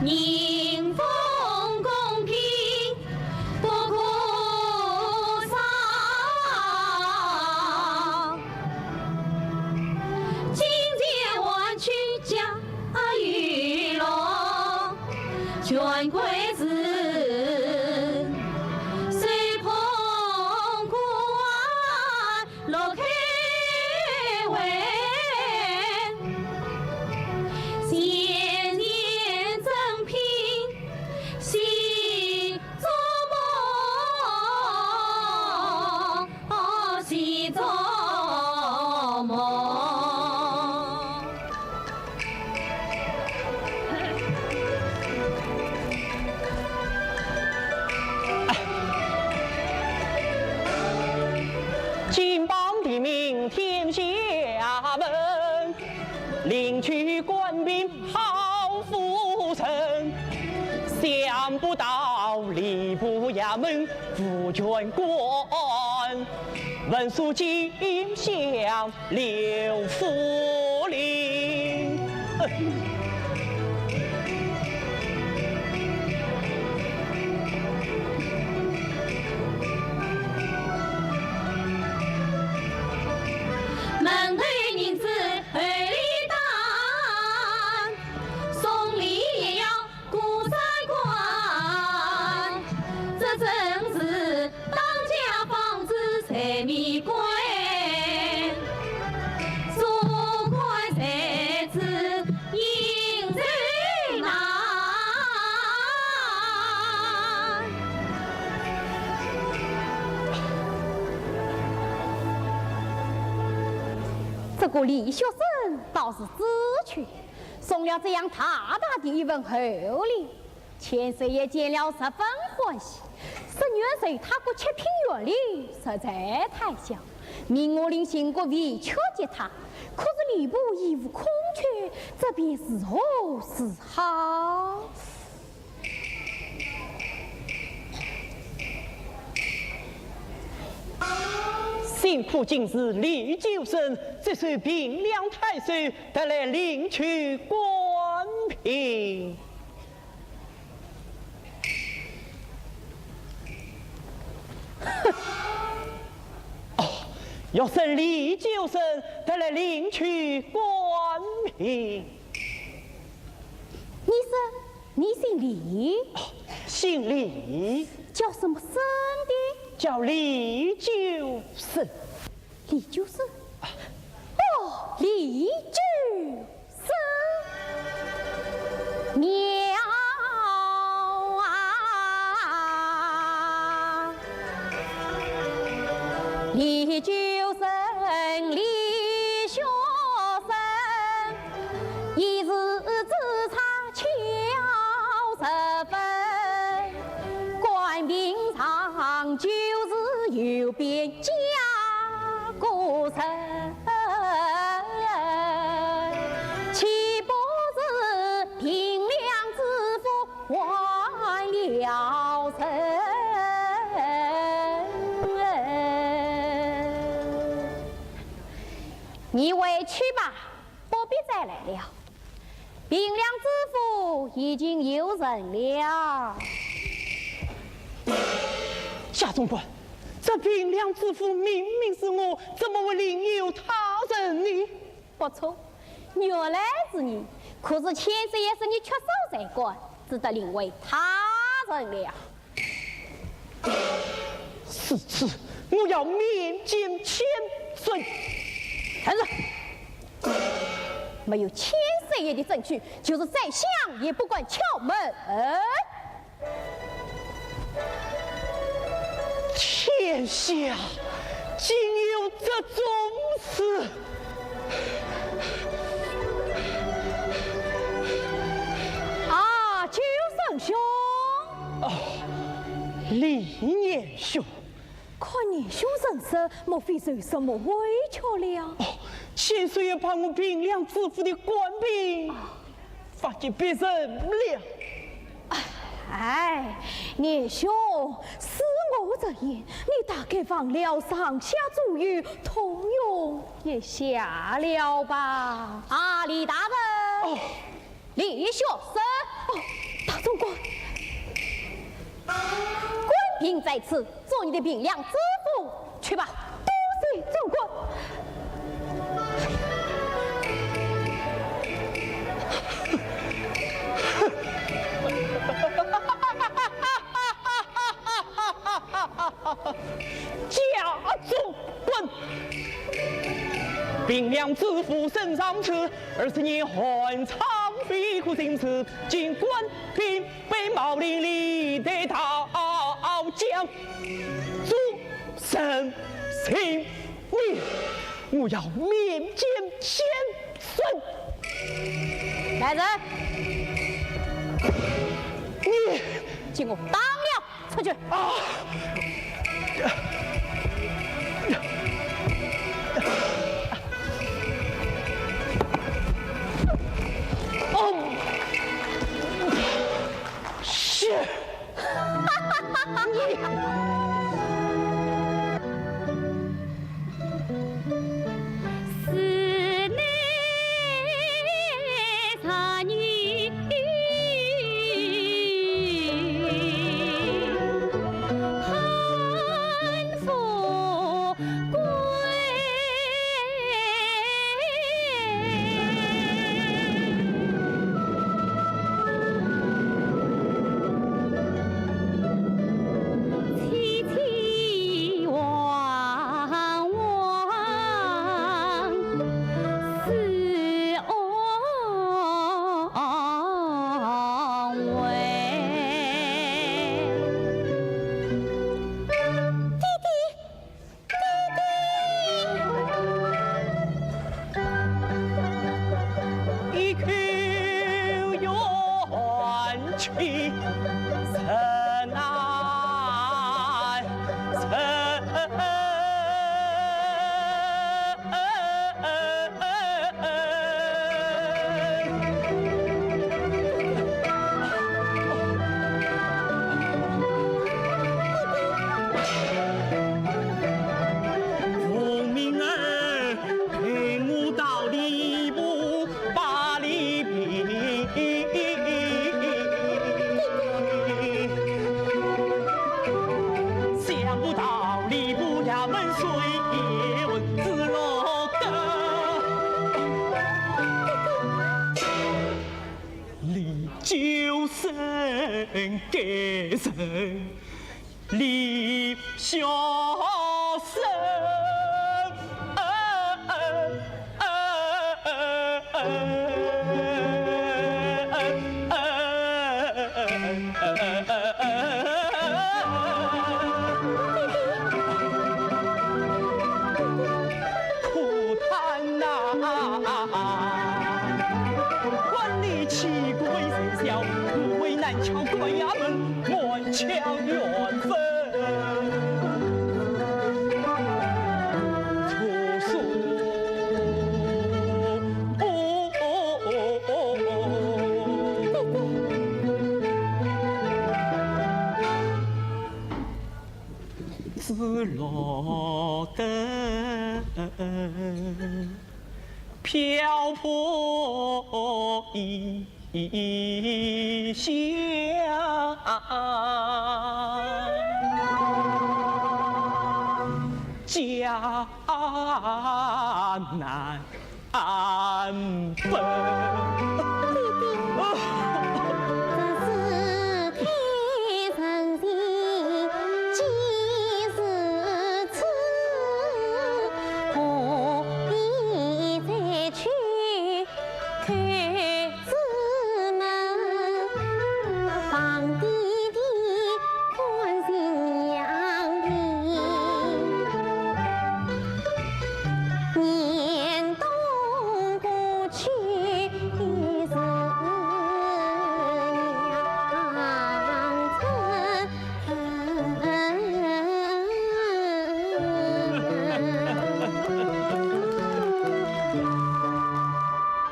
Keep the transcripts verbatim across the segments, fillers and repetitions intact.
民风公平不可少，金钱玩具家与乐，权贵是谁捧官 落开怀，千年珍品，细琢磨，细琢磨。 金榜题名天下闻，领取官兵好府人。想不到吏部衙门无权官，文书金像 刘福林。门头银子厚里当，送礼也要 过三关，这真是当家方知财迷鬼，做官才知应酬难。这个李学生倒是知趣， 送了这样大大的一份厚礼，千岁爷见了十分欢喜，说原来他个七品园里实在太小，命我另寻个肥缺给他，可是吏部已无空缺，这便如何是好？ 辛苦进士李九生，这是平凉太守，特来领取官聘。哼！哦，学生李九生，特来领取官聘。你说 你姓李？哦，姓李。叫什么生的？叫李九生。李九生？啊。哦，李九生。妙啊！李九生，李学生， 一字之差巧十分，官聘上就是右边加个人，岂不是平凉知府换了人？你回去吧。 不必再来了。平凉知府已经有人了。夏总管，这平凉知府明明是我，怎么会另有他人呢？不错，原来是你。可是千岁爷说你缺少才干，只得另为他人了。 如此，我要面见千岁。来人！没有千岁爷的证据，就是宰相也不敢敲门。天下竟有这种事！啊，九生兄！哦，李年兄。 看年兄神色，莫非受什么委屈了？哦，千岁爷怕我平凉知府的官聘，啊，发给别人了。哎，年兄，恕我直言，你大概忘了上下左右通用一下了吧？啊，李大人。哦。 李学生。哦，在此做你的平凉之福，去吧，多谢主公。家主官，平凉之福身上此，二十年寒窗飞苦心事，今官兵 被毛里里的刀将，主人请命，我要面见先生。来人，你给我打了出去。啊！哦，是。 一口怨气人难伸。 奉命儿，陪我到吏部 把礼毕，想不到吏部衙门虽远，只落得李九生该人。 李小生。可叹呐，官里欺贵谁小，无为难敲官衙门，满腔怨愤。 只落得漂泊异乡，家难安分。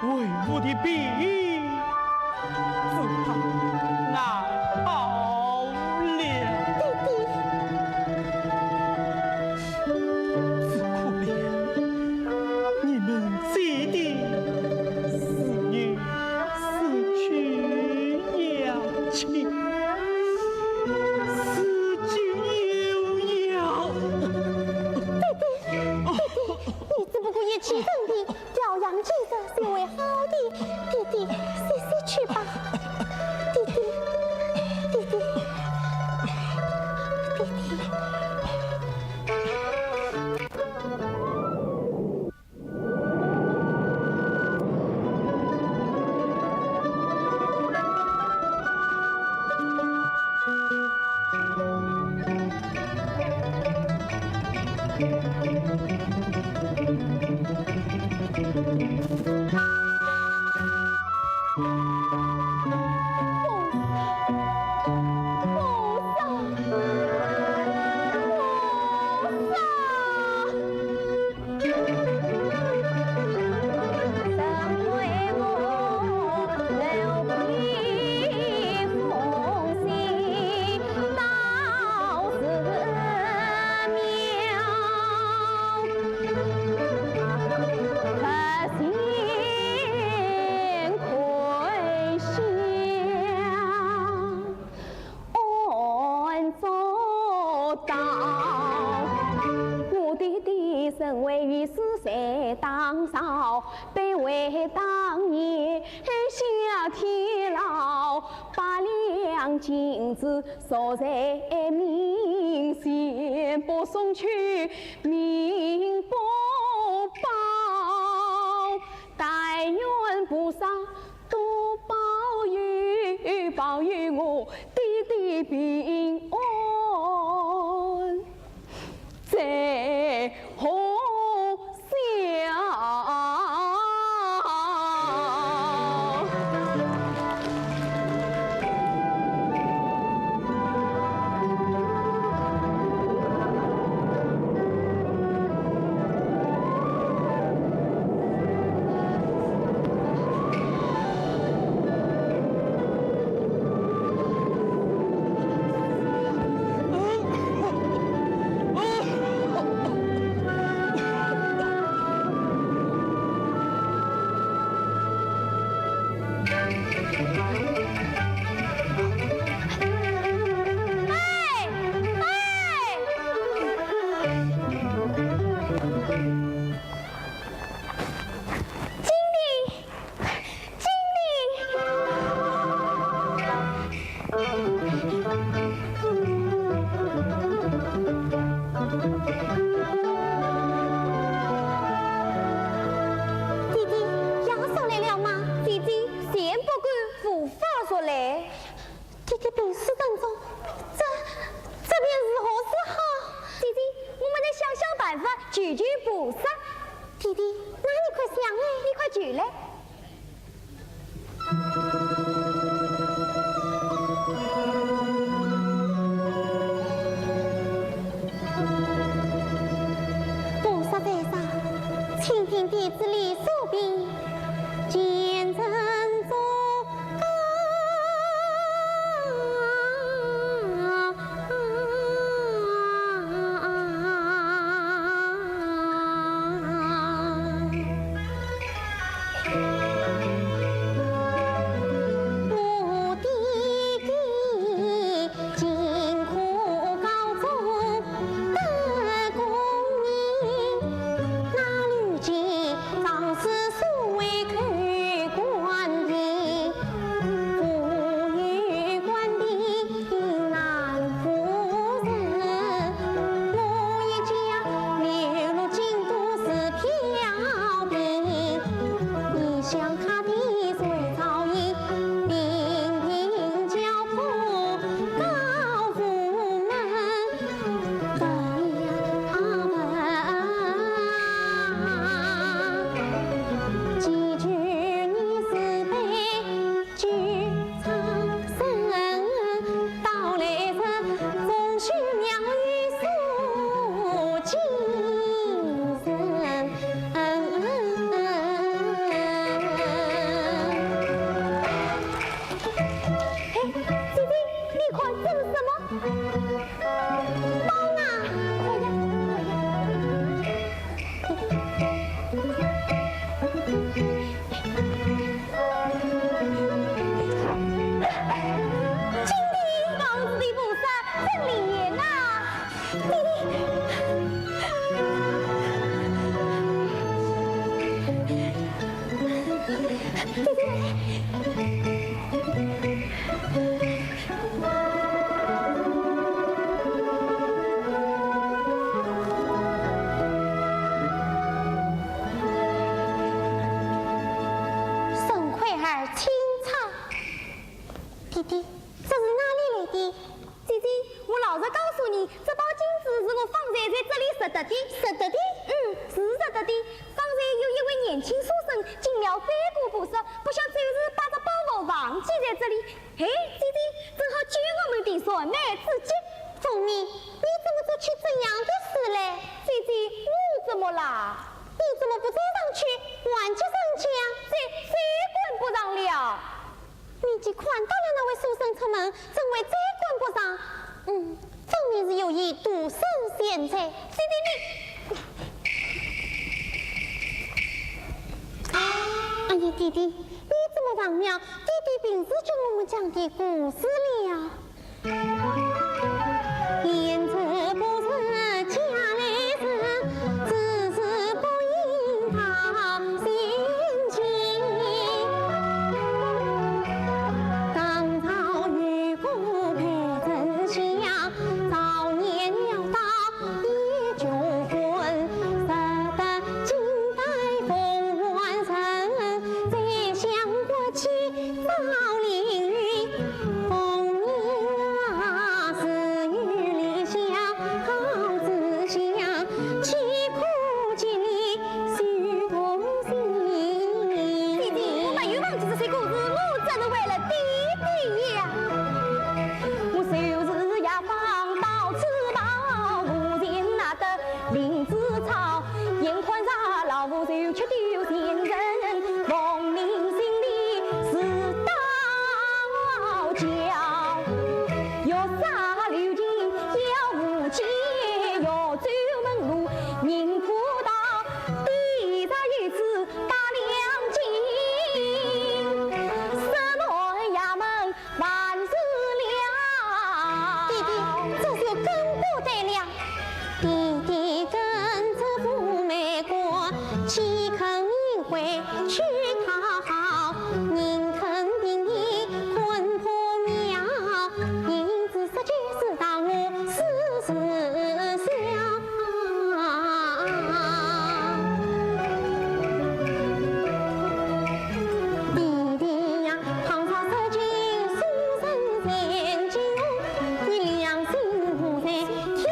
为父的病，只怕难熬了。爹爹。只可怜你们姐弟四人失去娘亲，如今也弟弟，歇歇去吧。弟弟，弟弟，弟弟。我的弟弟身为御史在当朝，被为当年下天牢，八两金子落在民间，不送去民不报。但愿菩萨 多保佑，保佑我弟弟平安在河乡。哎，哎，金娣，金娣。 弟弟，药送来了吗？姐姐，前不敢，无法入来。弟弟病势沉重，这，这便如何是好？姐姐，我们得想想办法，求求菩萨。弟弟，那你快想哎，你快求来。 菩萨在上，请听弟子李素萍，虔诚忠告。沈奎儿，请坐。 弟弟，这是哪里来的？姐姐，我老实告诉你，这包金子是我方才在这里拾得的。拾得的？嗯，是拾得的。方才有一位年轻书生进庙拜过菩萨，不想就是把这包袱忘记在这里。哎，姐姐，正好救我们的燃眉之急。凤鸣，你怎么做出这样的事来？姐姐，我怎么啦？你怎么不追上去，挽起绳将？这，这管不上了。 你既看到了那位书生出门，怎会再管不上？嗯，分明是有意独守闲宅。弟弟你……哎呀，弟弟，你怎么忘了弟弟平时教我们讲的故事了？ 姐姐，我没有忘记这些故事，我真的为了弟弟呀。 弟弟，这就更不得了。 天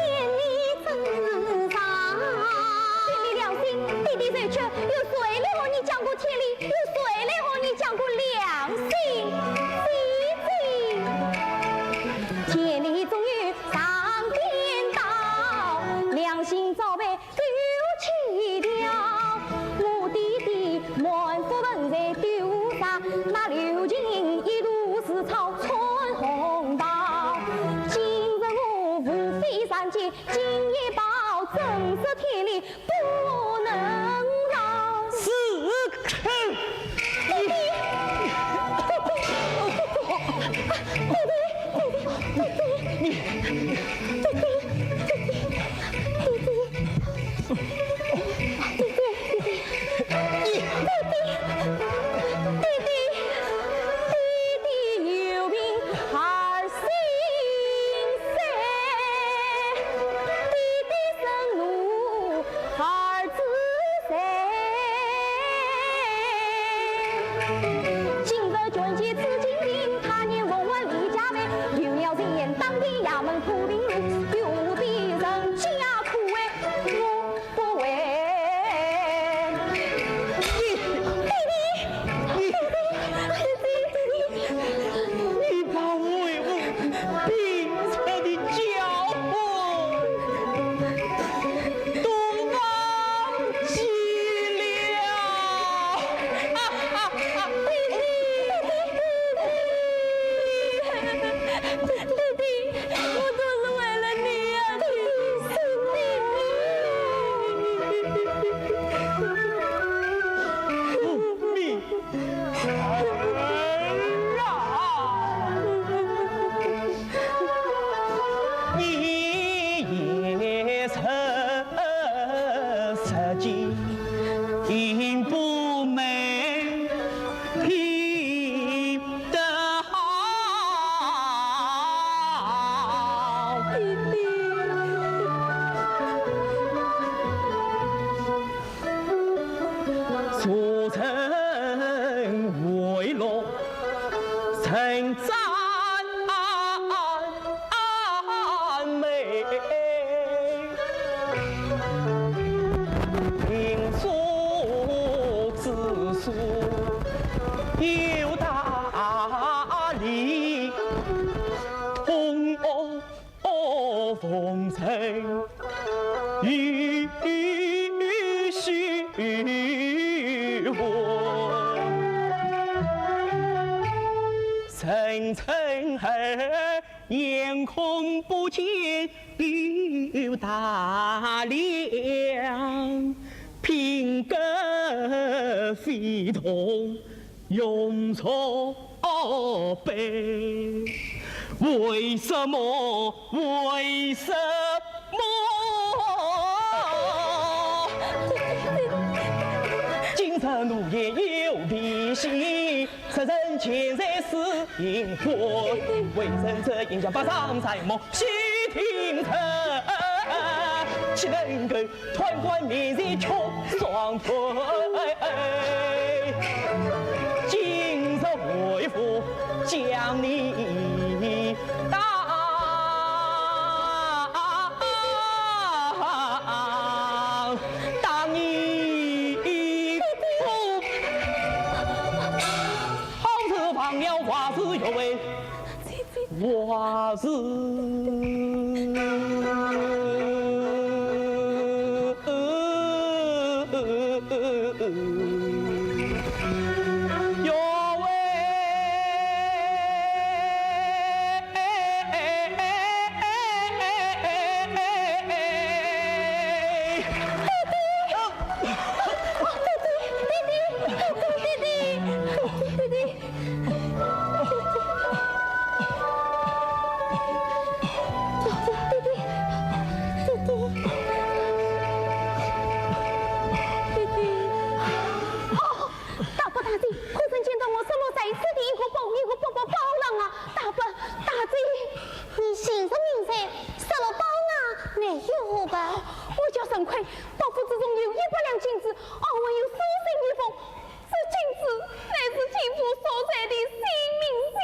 理良心，弟弟受屈，有谁来和你讲过天理？有谁来和你讲过良心？姐姐。是，哼，你，你，你，你，你，你，你，你把我为我平常的家伙都忘记了。很赞美。民族之所有大礼，恭候奉承与许文。层层而 眼空不见有大梁，品格非同庸俗辈。为什么？为什么？今日奴颜有脾气， 此人见财思淫欢，为人则应将百丈才貌须听臣，岂能够贪官免罪却双倍？今日为父将你打，打你不 好事忘了还是有为，还是有为。 大伯大姐，可曾见到我失落在此地一个包，一个包包包郎啊？大伯大姐，你姓甚名谁？失落包郎没有吧？我叫陈魁，包袱之中有一百两金子，额外有书信一封。这金子乃是情妇所在的信名钱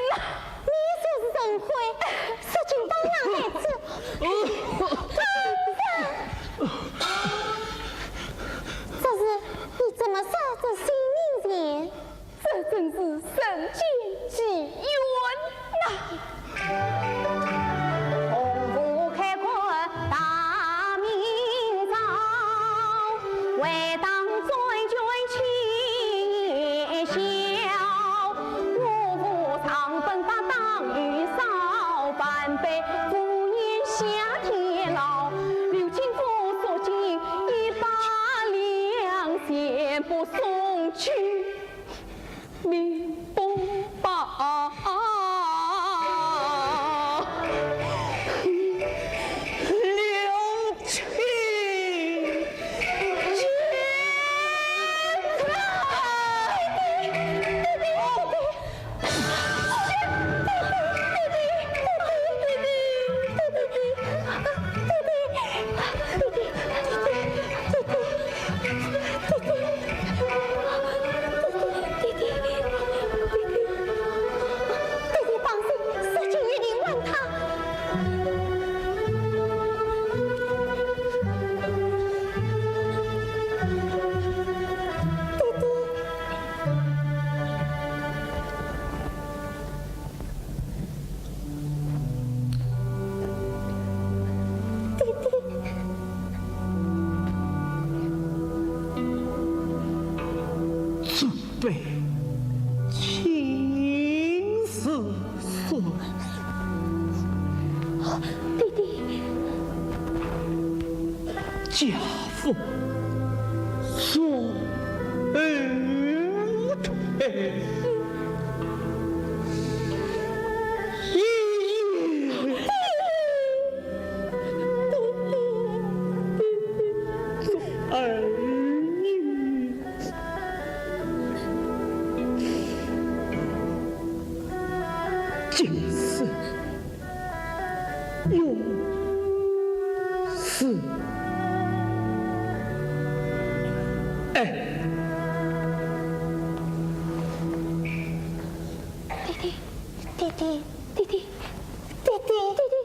呐。你就是陈魁，失信包郎来此。包夫人，这是你怎么说这信名钱？ 这真是人间奇缘呐！爹爹，爹爹，爹爹，爹爹。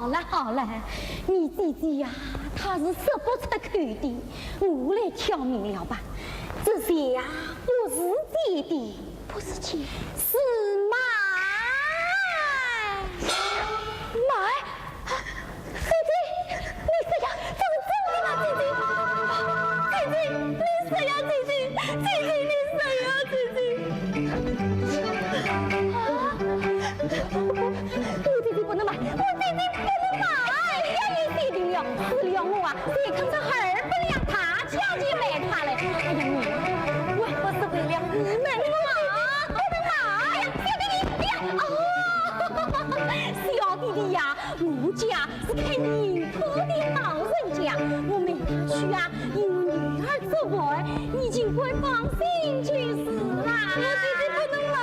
好了好了，你姐姐呀，她是说不出口的，我来挑明了吧。这鞋啊，不是借的，不是借，是买。买？姐姐，你说呀，这是真的吗？姐姐，姐姐，你说呀，姐姐，姐姐，你说呀，姐姐。啊！ 我姐姐不能买，我姐姐不能买。哎呀，你死定了，死了我啊，谁肯出二百两大价钱买她嘞？哎呀，你，我不是为了你们，你们姐姐不能买。哎呀，小弟弟，哎呀，哦，小弟弟呀，我家是开银铺的老人家，我买她去啊，因为女儿做官，你尽管放心就是啦。我姐姐不能买。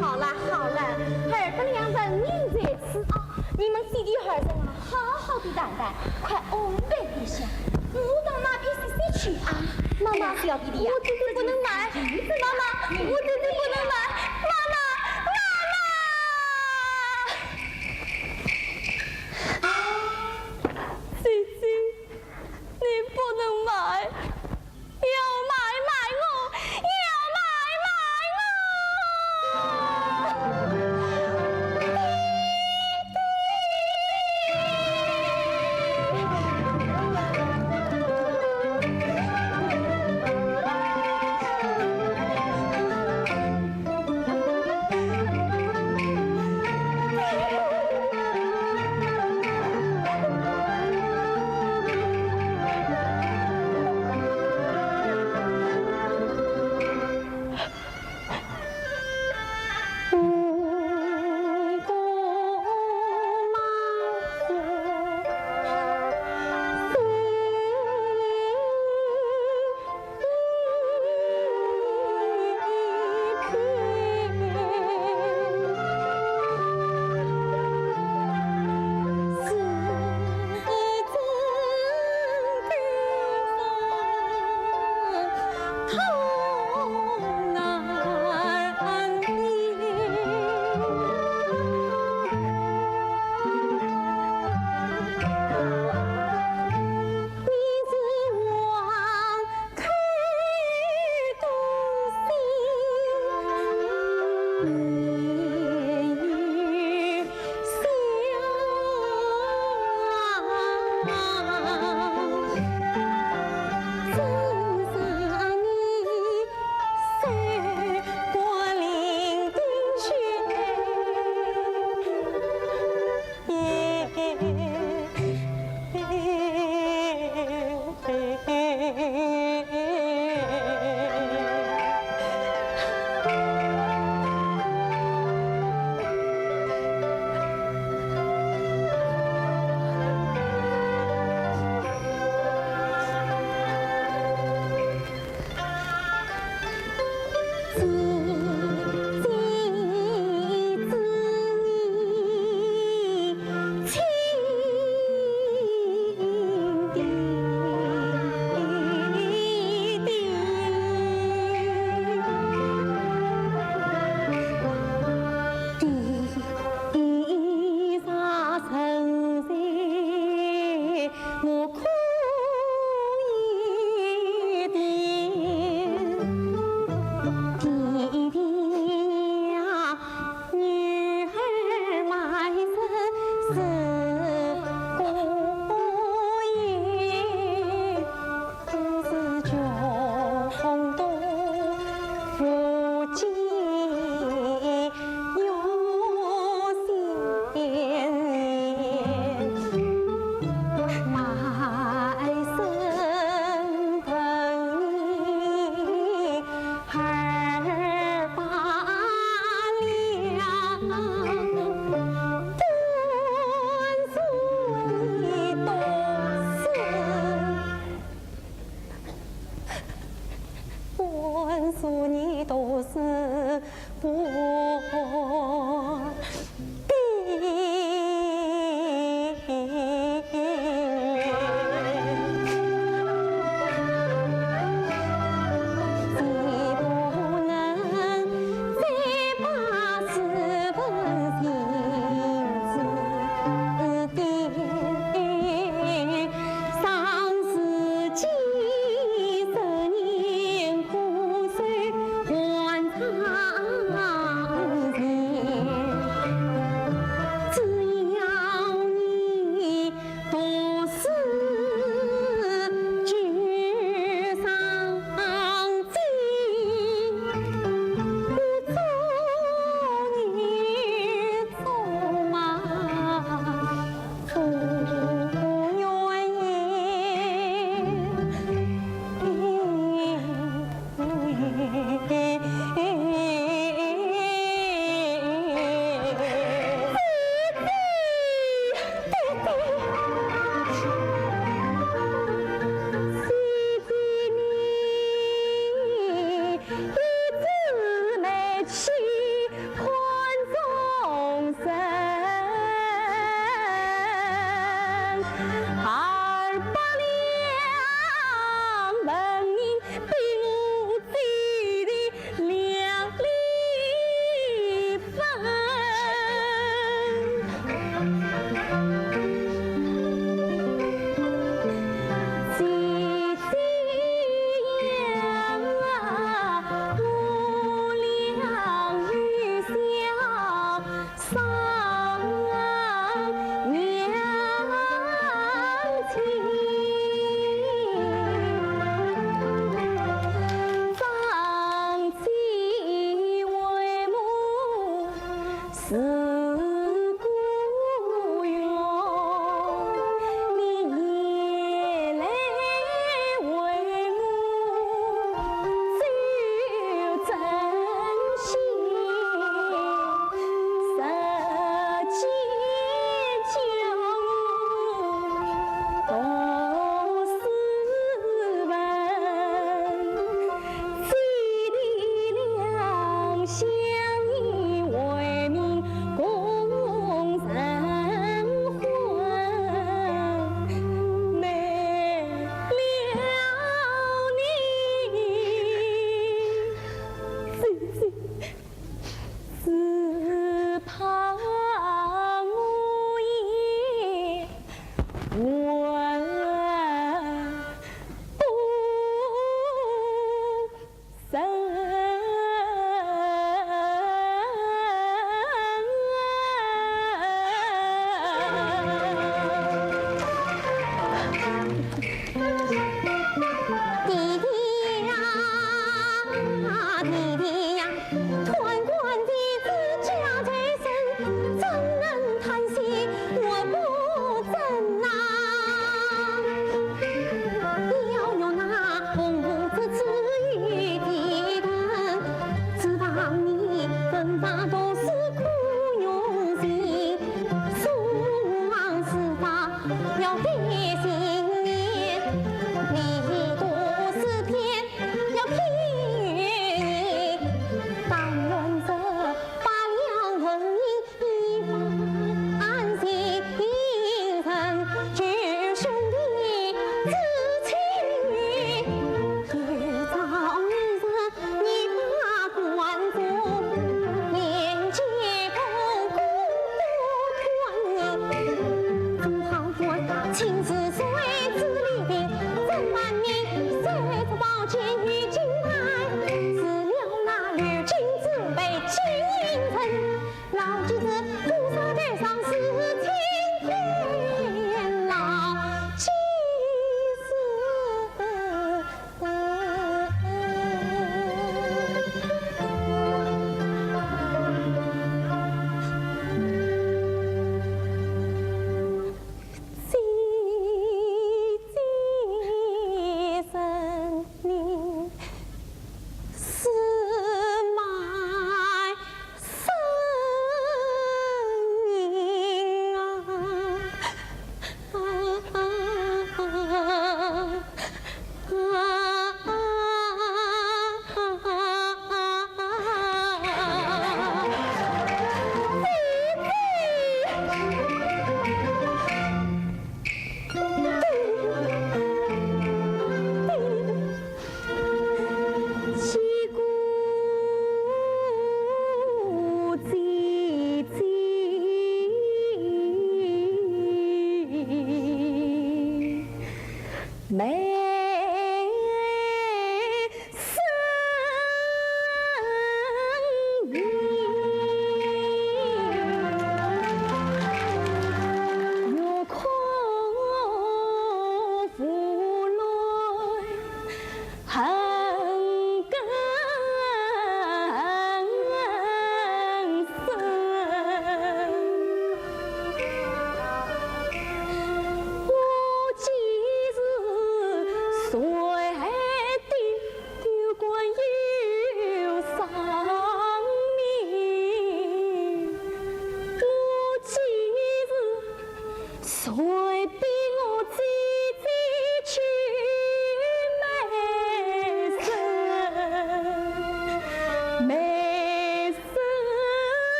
好啦好啦，二百两人民在此啊，你们姐弟二人啊，好好的谈谈，快安排一下，我到那边歇歇去啊。妈妈，小弟弟呀，我姐姐不能买，妈妈，我姐姐不能买，妈妈，妈妈。姐姐，你不能买。 要买卖我，要买卖我！是不变。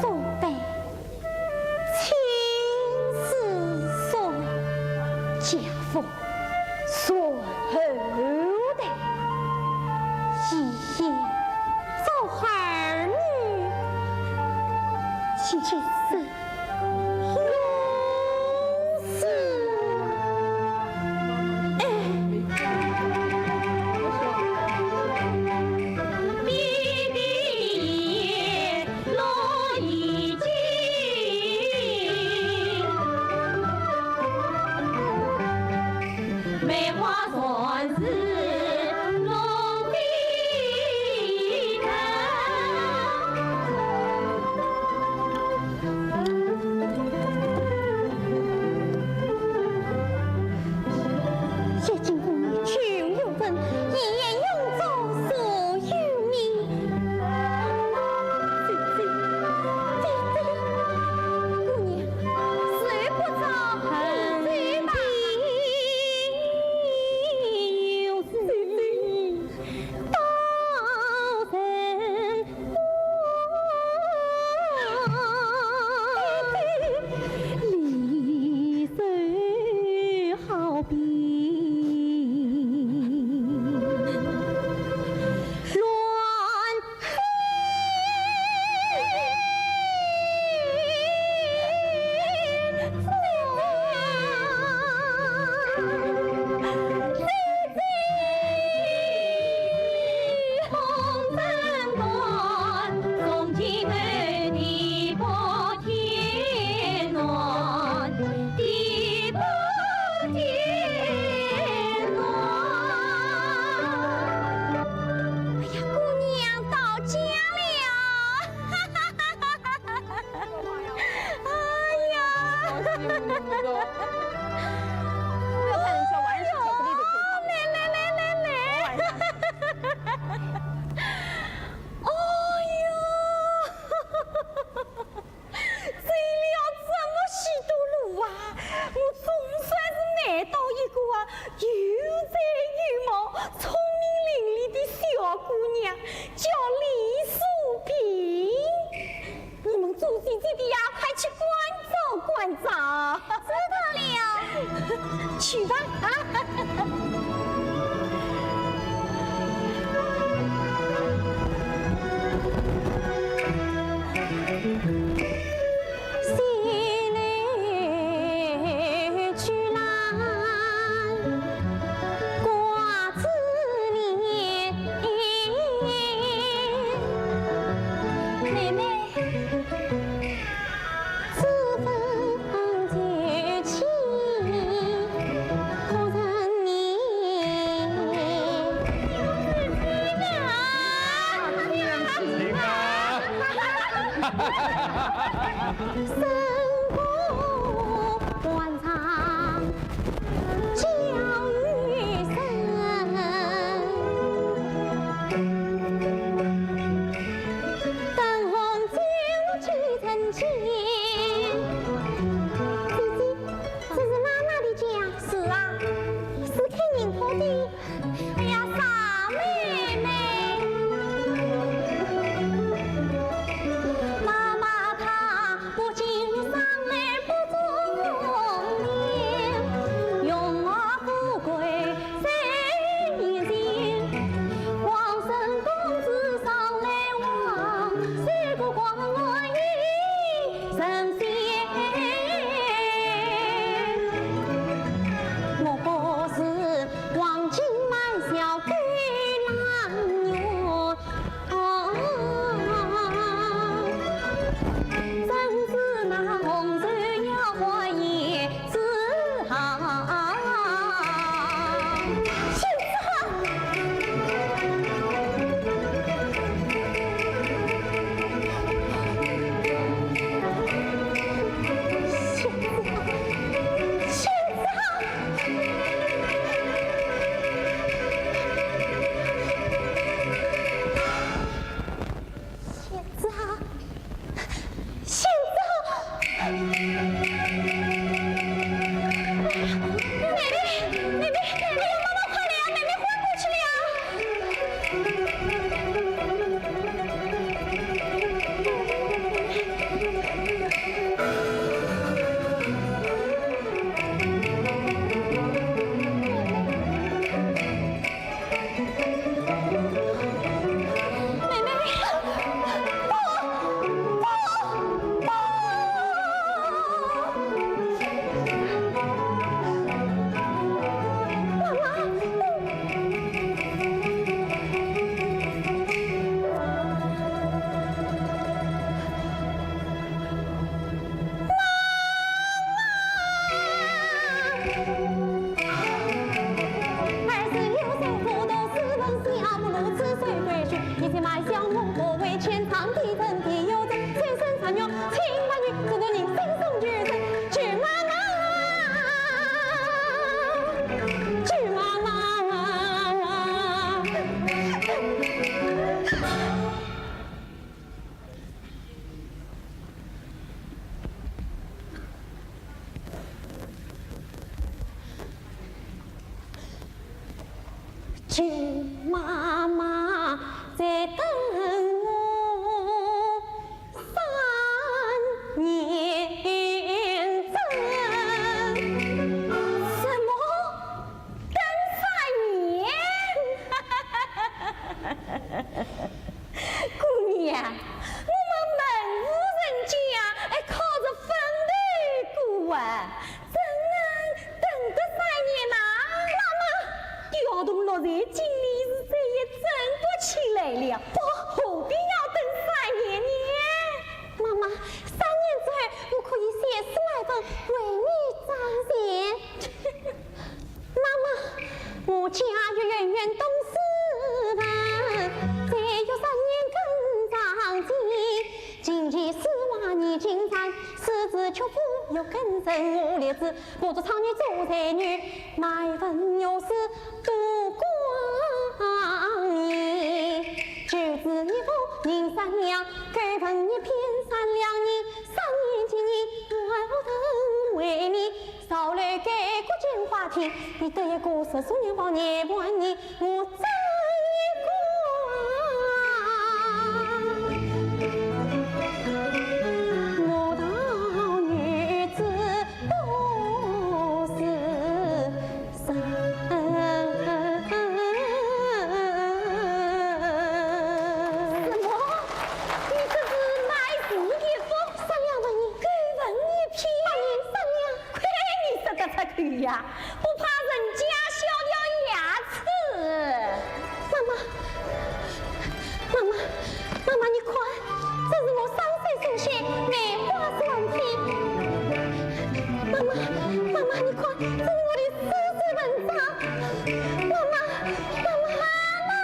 祖辈，请恕罪，家父算后代，一言做儿女，其实 哎呀，姑娘到家了。哎呀。来，来，来，来，来。哎呦。 走了这么许多路啊，我总算是买到一个啊，有才有貌、聪明伶俐的小姑娘，叫李素萍。你们做姐姐的呀，快去关照关班长。知道了。去吧。啊。妹妹。 这是妈妈的家。是啊，是看人家的。哎呀，傻妹妹。什么？等三年？ 姑娘，我们门户人家还靠着坟头过啊，怎能等得三年呐？妈妈，调动六岁精力是再也振不起来了，何必要等三年呢？妈妈，三年之后，我可以写诗卖文，为你张钱。 妈妈，我家有源远东四万，再有三年耕长期，今期四万已经长，四子出府又耕人无立志，不做唱女做才女，卖文学诗度光阴。九子一夫人三两，九文一篇三两银，三年前你还无为你。 少来改过金花天，你得一个读书人王年半年，我这一个我道女子啊，不怕人家削掉牙齿。妈妈，妈妈，妈妈，你看，这是我上岁手写梅花篆帖。妈妈，妈妈，你看，这是我的诗集文章。妈妈，妈妈，妈妈。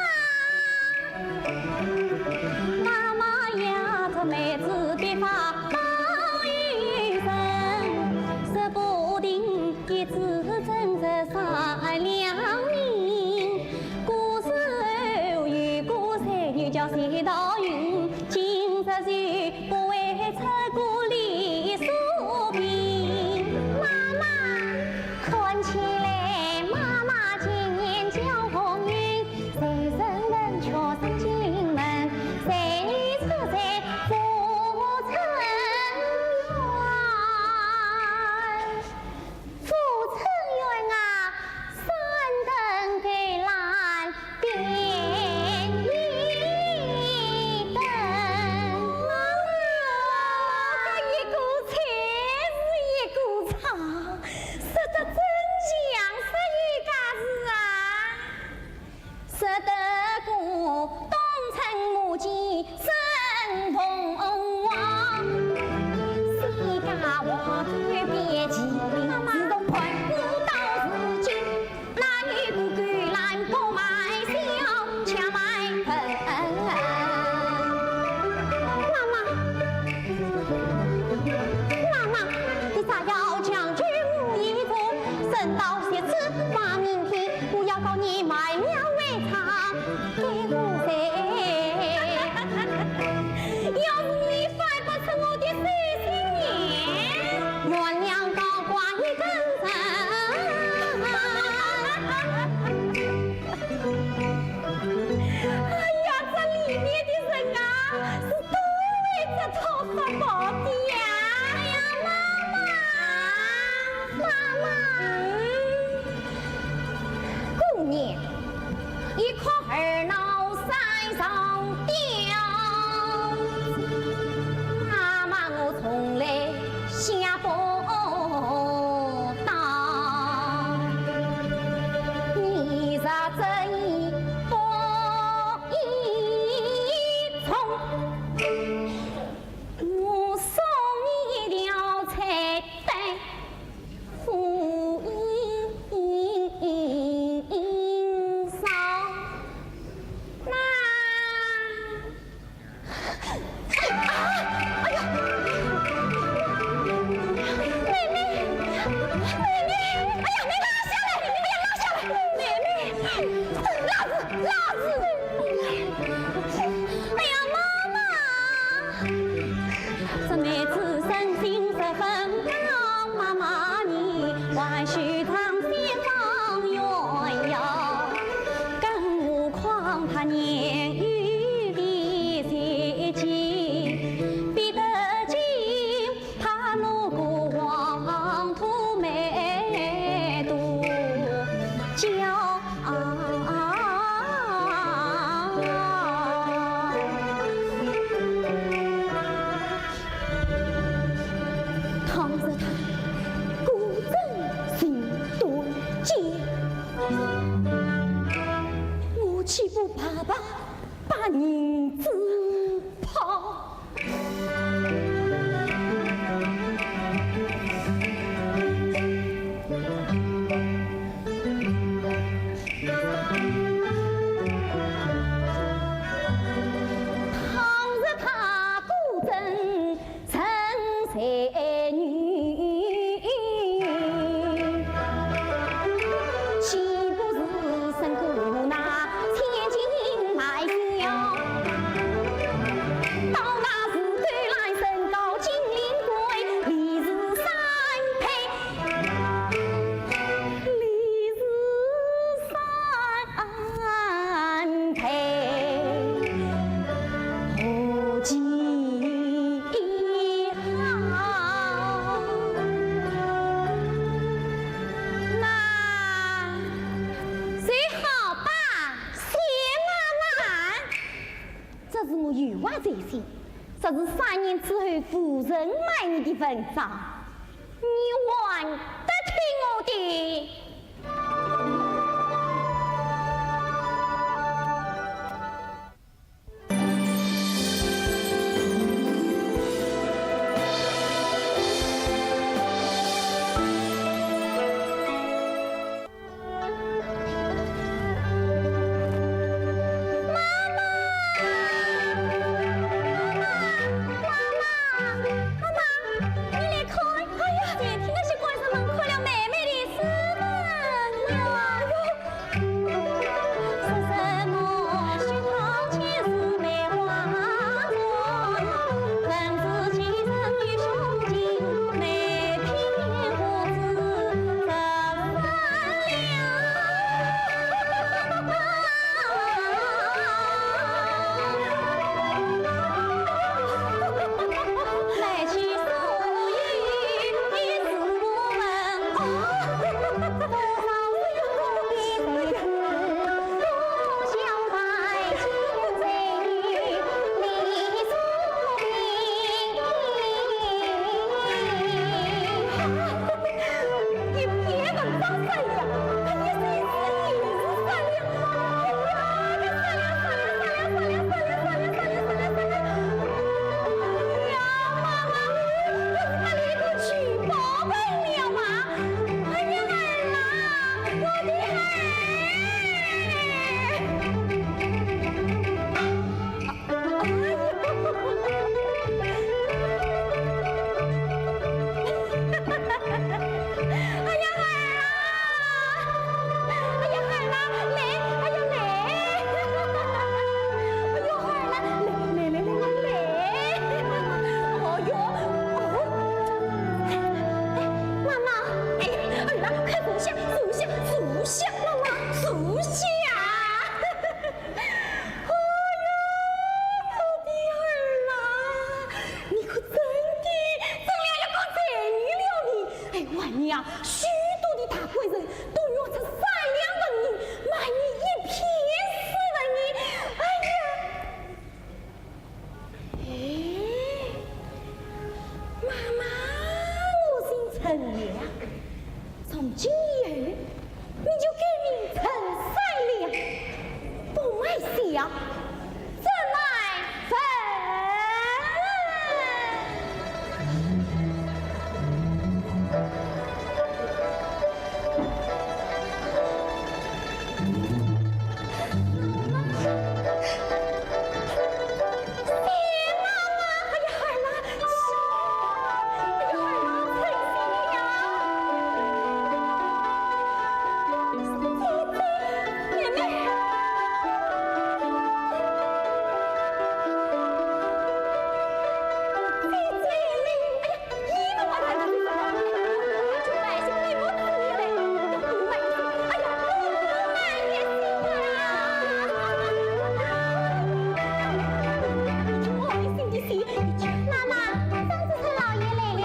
妈妈呀，这梅子的发包一人，说不定一枝正是善良人。古时候有个才女叫谢道韫，今日就不会出个李素萍。妈妈。 看起来妈妈今年叫红运，谁人能却上京门，才女出塞富春园。富春园啊，三等勾栏 边一等。妈妈，一个才是一个才，说得真像是一家子啊。说得个东村母鸡生凤凰，西家黄土边鸡，自从盘古到如今， 哪有个勾栏不卖笑，吃卖盆。妈妈，妈妈，你咋要将就我一个？人到如此把明天，我要告你卖庙卖场，给我谁？要是你 犯不出我的手心眼，原谅高官一个人。哎呀，这里面的人啊，是多会这套法宝的呀！哎呀，妈妈，妈妈。嗯。姑娘， 一哭二闹三上吊，妈妈我从来想不到，你若真意不依从，我送你一条彩带。 哎呀，妈妈！这妹子生性十分好，妈妈你还须当心防鸳鸯，更何况她年幼的年纪，比得进 他那个黄土妹都叫。倘若她果真是断脚，我岂不白白把银子抛？ 倘若她果真成才女，岂不是胜过那千金卖笑？到那时勾栏升到金陵官，李氏三配，李氏三配，何其好！那 最好吧，谢妈妈。这是我有话在先，这是三年之后无人买你的文章，你还得听我的许多的大官人都愿出三两银子买你一片私人的。哎呀，哎，妈妈，我姓陈呀，从今以后你就改名陈三两，不卖小。 怎奈何？妈妈，张子成老爷来了。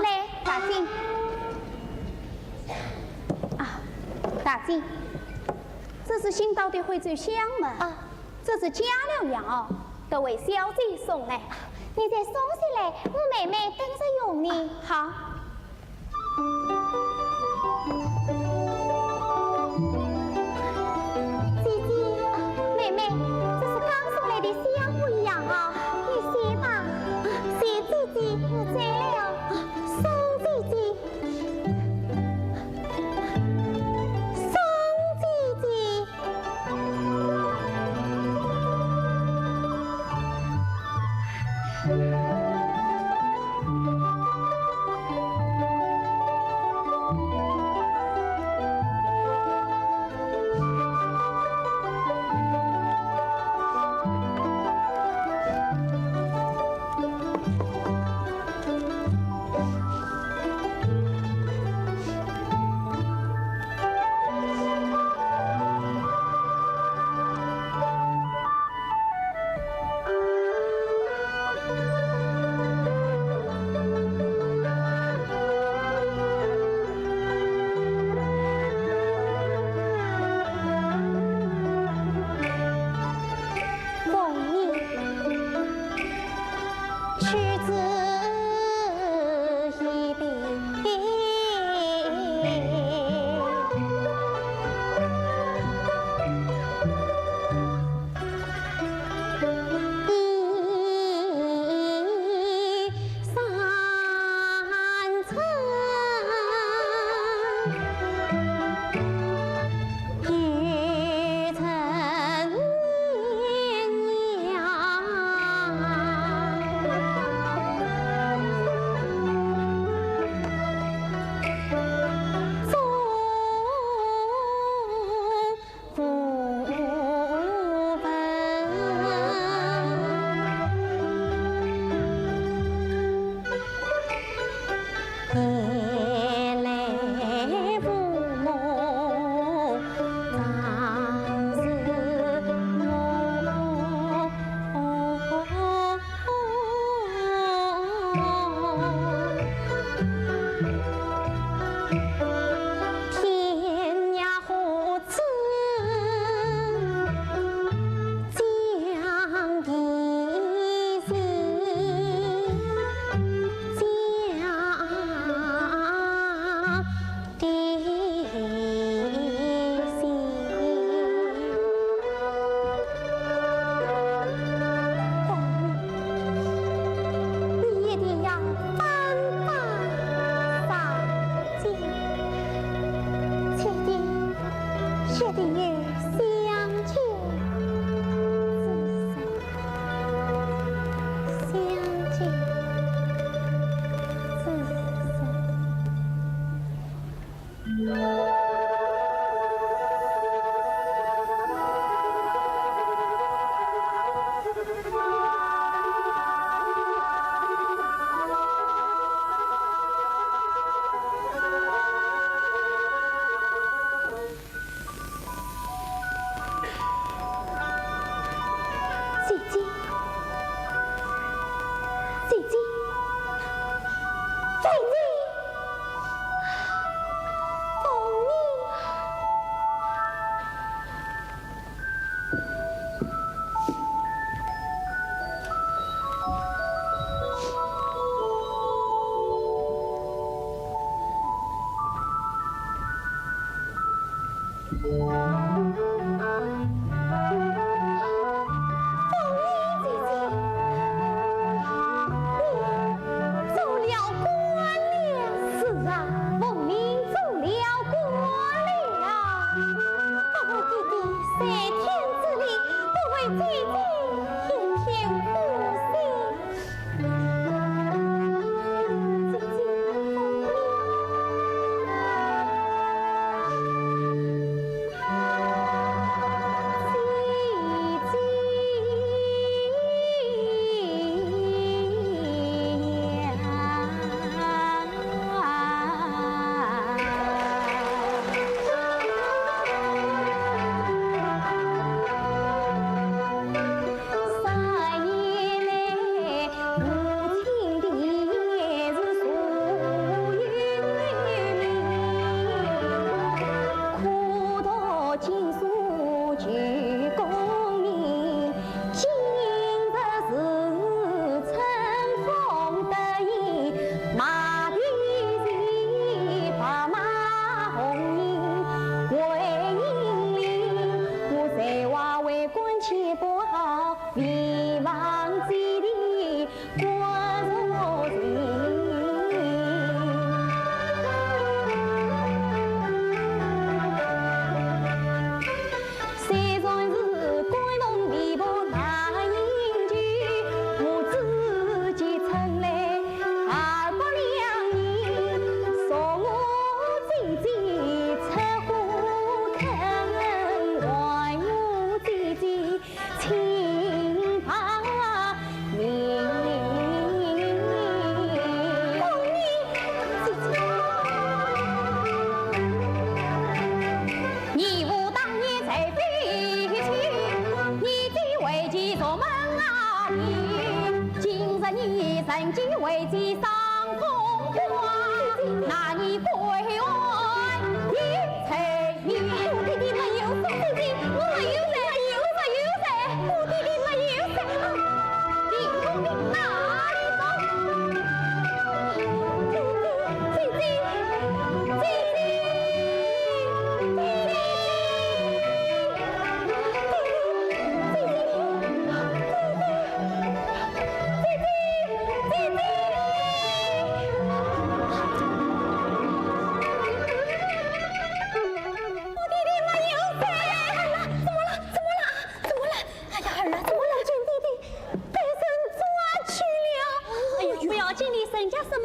来，大姐。啊，大姐，这是新到的徽州乡门。啊。这是佳料呀，都为小姐送来。你再送些来，我妹妹等着用呢。啊，好。 姐姐，妹妹，这是刚送来的香灰呀。啊，你歇吧。谢姐姐，我走了。送姐姐，送姐姐。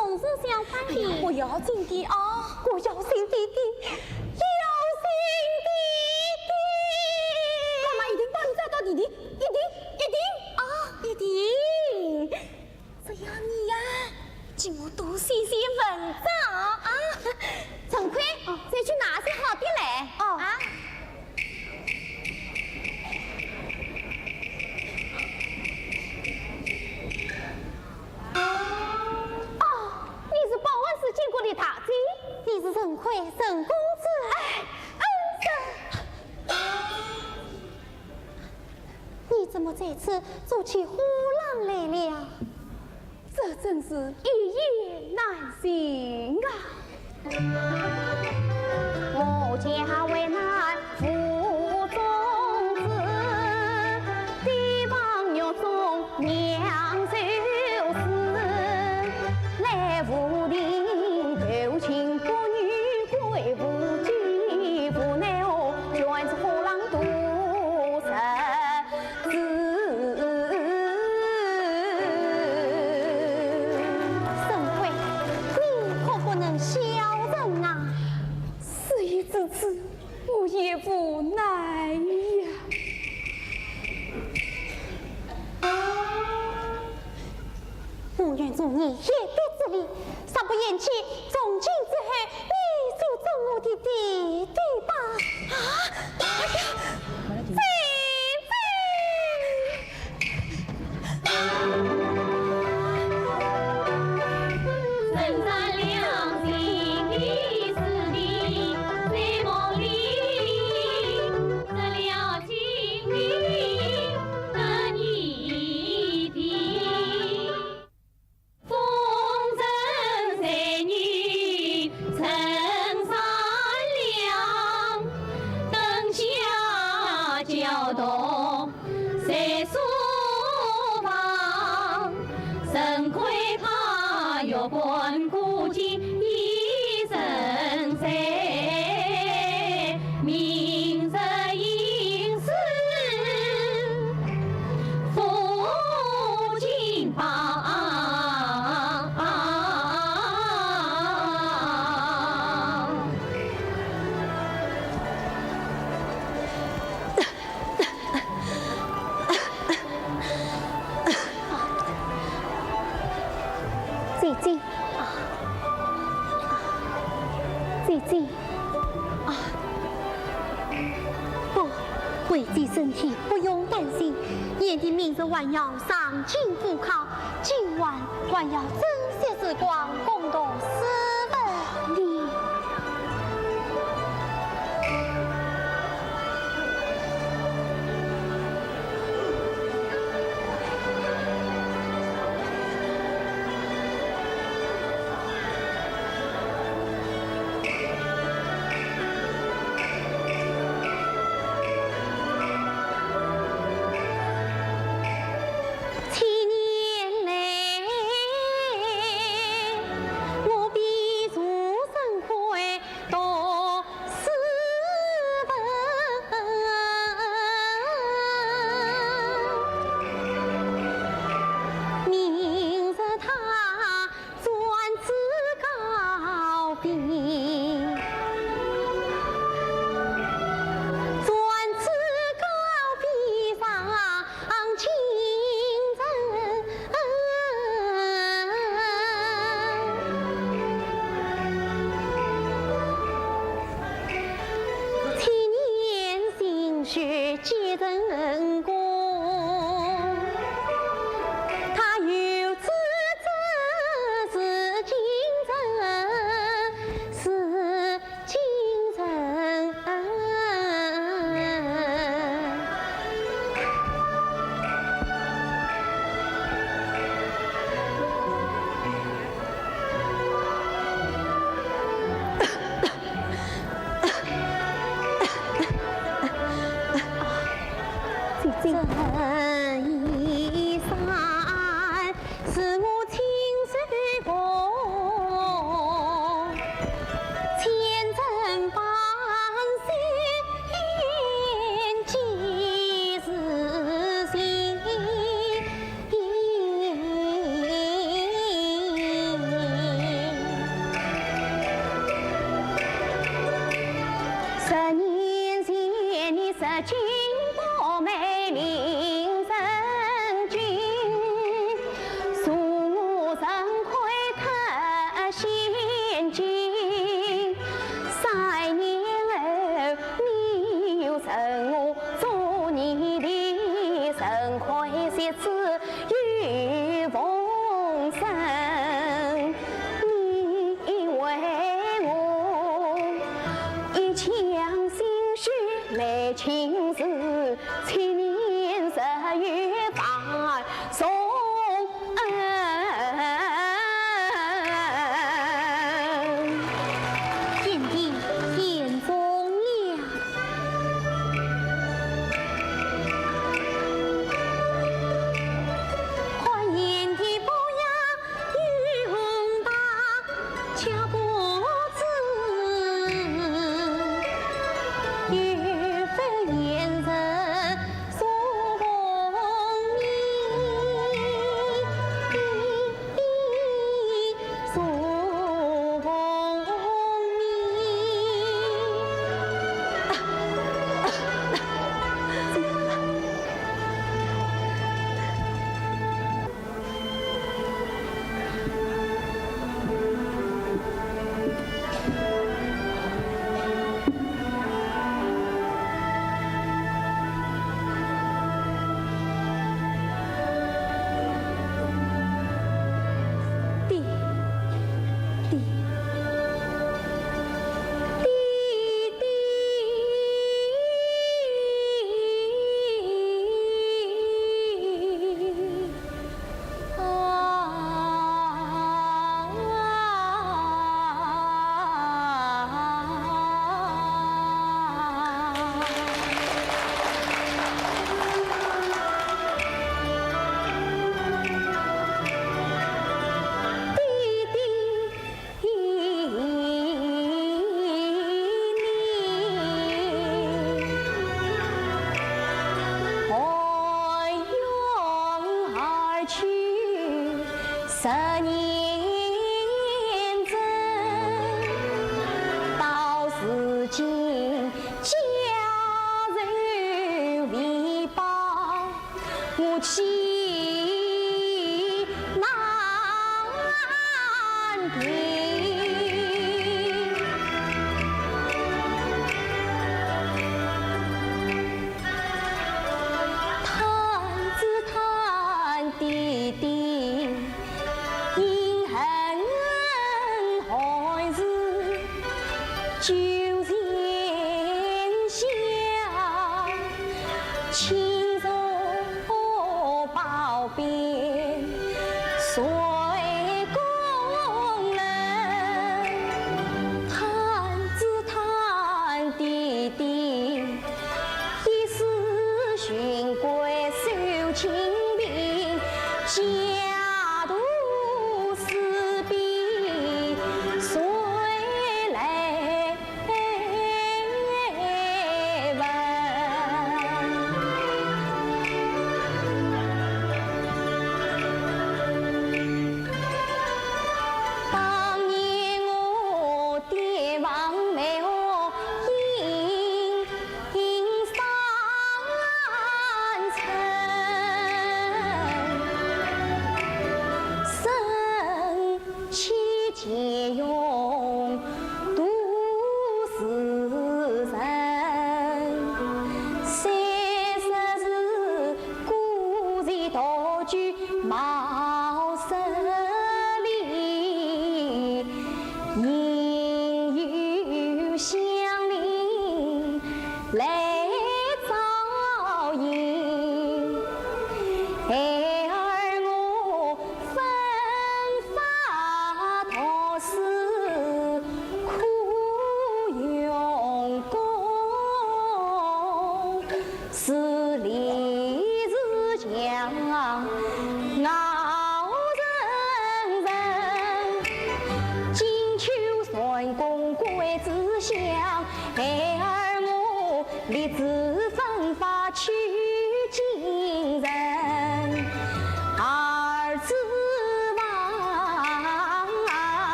总是想法的。哎呀，我要紧的啊，我要紧的的，要紧的的。妈妈一定帮你找到弟弟，一定，一定啊，一定。只要你呀，替我多写些文章啊。陈魁，哦，再去拿些好的来。哦。啊。 哦，你是报恩寺见过的大姐？你是陈魁，陈公子。哎，恩人。你怎么在此做起和尚来了？这真是一言难尽啊！ 沈慧，你可不能消沉啊！事已至此，我也无奈呀。我愿助你一臂之力，若不嫌弃，从今之后，你就做我的弟弟吧。啊！哎呀，姐姐！ 姐姐，啊，姐姐，啊，不，为姐身体不用担心，贤弟明日还要上京赴考，今晚还要珍惜时光，共同侍奉你。 千年来，我比如沈魁读书文，明日他 转至高飞，转至高飞上京城。千年心血皆成功。 他有志者事竟成，是现今三年后，你又赠我做你的，盛开喜字又逢生。你为我一腔心血来情字，千年日月万 重恩。贤弟，贤忠了。欢迎的不要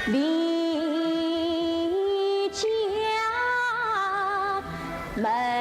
离家门。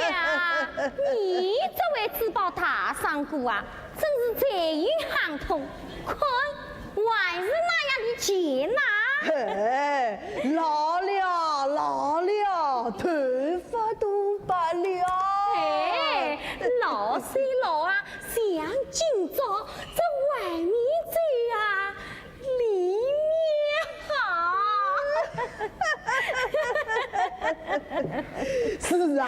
呀，你这位珠宝大商贾啊，真是才艺亨通，看，还是那样的贱呐。哎，老了，老了，头发都白了。哎，老虽老啊，像今朝，这外面走啊， 里面好。是啊，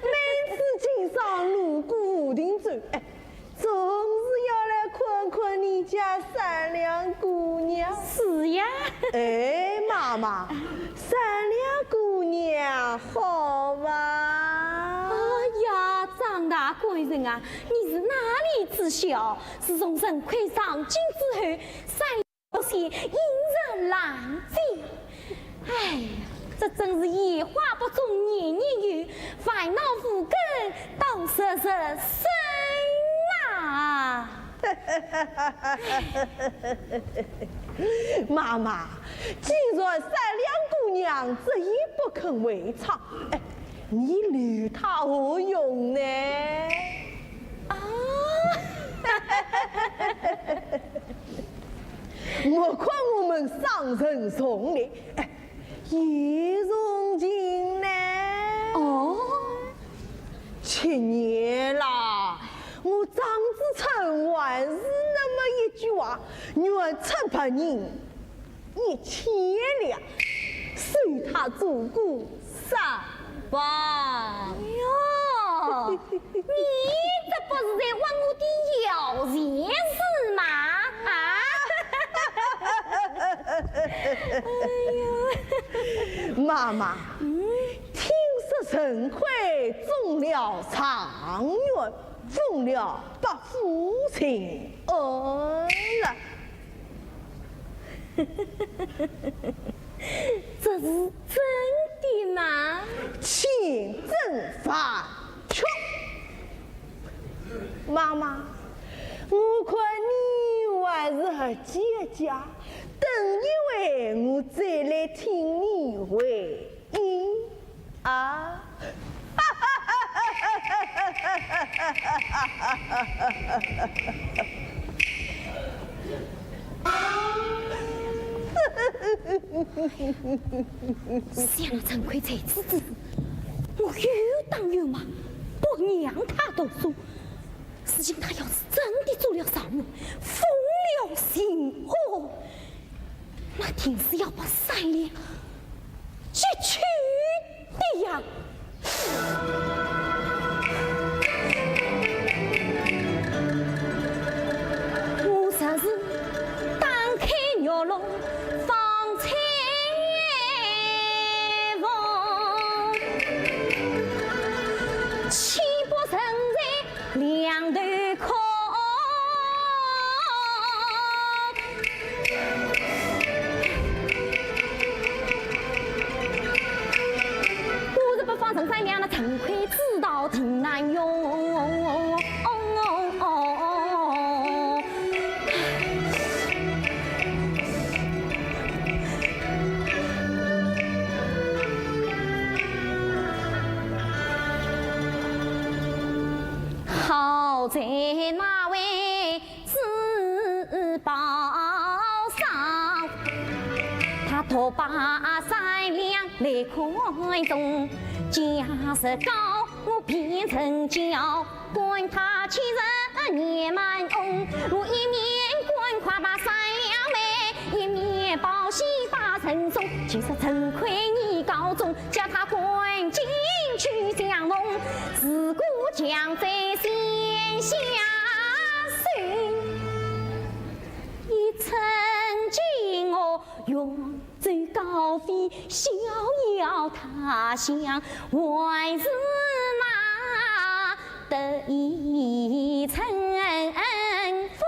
每次经商路过无定洲，哎，总是要来看看你家善良姑娘。是呀。哎，妈妈，善良姑娘好吗？哎呀，张大官人啊，你是哪里知晓？自从陈魁上京之后，善 我是隐忍难解。哎呀，这真是夜话不中年年有，烦恼无根到日日生啊！妈妈，既然善良姑娘执意不肯回朝，哎，你留她何用呢？啊！ 莫看我们商人从来，哎，也从今呢。哦？前年啦，我张子成还是那么一句话，愿出白银一千两，收他做个 啥吧？哟，你这不是在挖我的摇钱树吗？啊？哎呀，妈妈，嗯？听说陈魁中了状元， 封了百户巡按了。这是真的吗？千真万确。妈妈，我看你还是回去歇歇，等一会我再来听你回。 嗯啊。想陈魁在此之时，我有胆有马，不让他读书。如今他要是真的做了状元，封了巡按， 那定是要把善良揭去的呀。我若是打开玉龙放彩凤，岂不成在 两头空。我若不放陈三娘，那陈魁知道定难容。 好在那位珠宝商，他独把善良来看重。假使告我变成娇， 管他七十年满红，我一面赶快把善良卖，一面报喜把人送。就说陈魁你告状，叫他赶紧去相逢。如果将在先下手，一寸金我用 走高飞，逍遥他乡，还是那得意春风。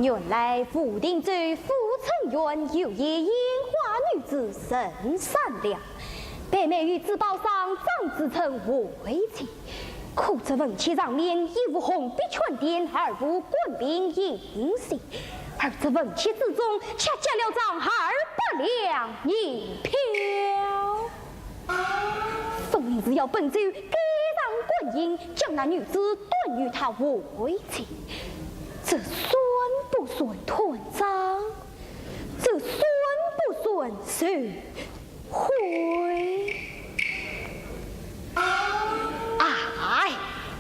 原来武定州富春县有一烟花女子陈善良，被美玉之宝上长子称为妻。可这文契上面一无红笔圈点，二无官兵印信，而这文契之中却夹了张二百两银票。 分明是要本州街上官印，将那女子断与他为妻。这算不算断章？这算不算受贿？哎，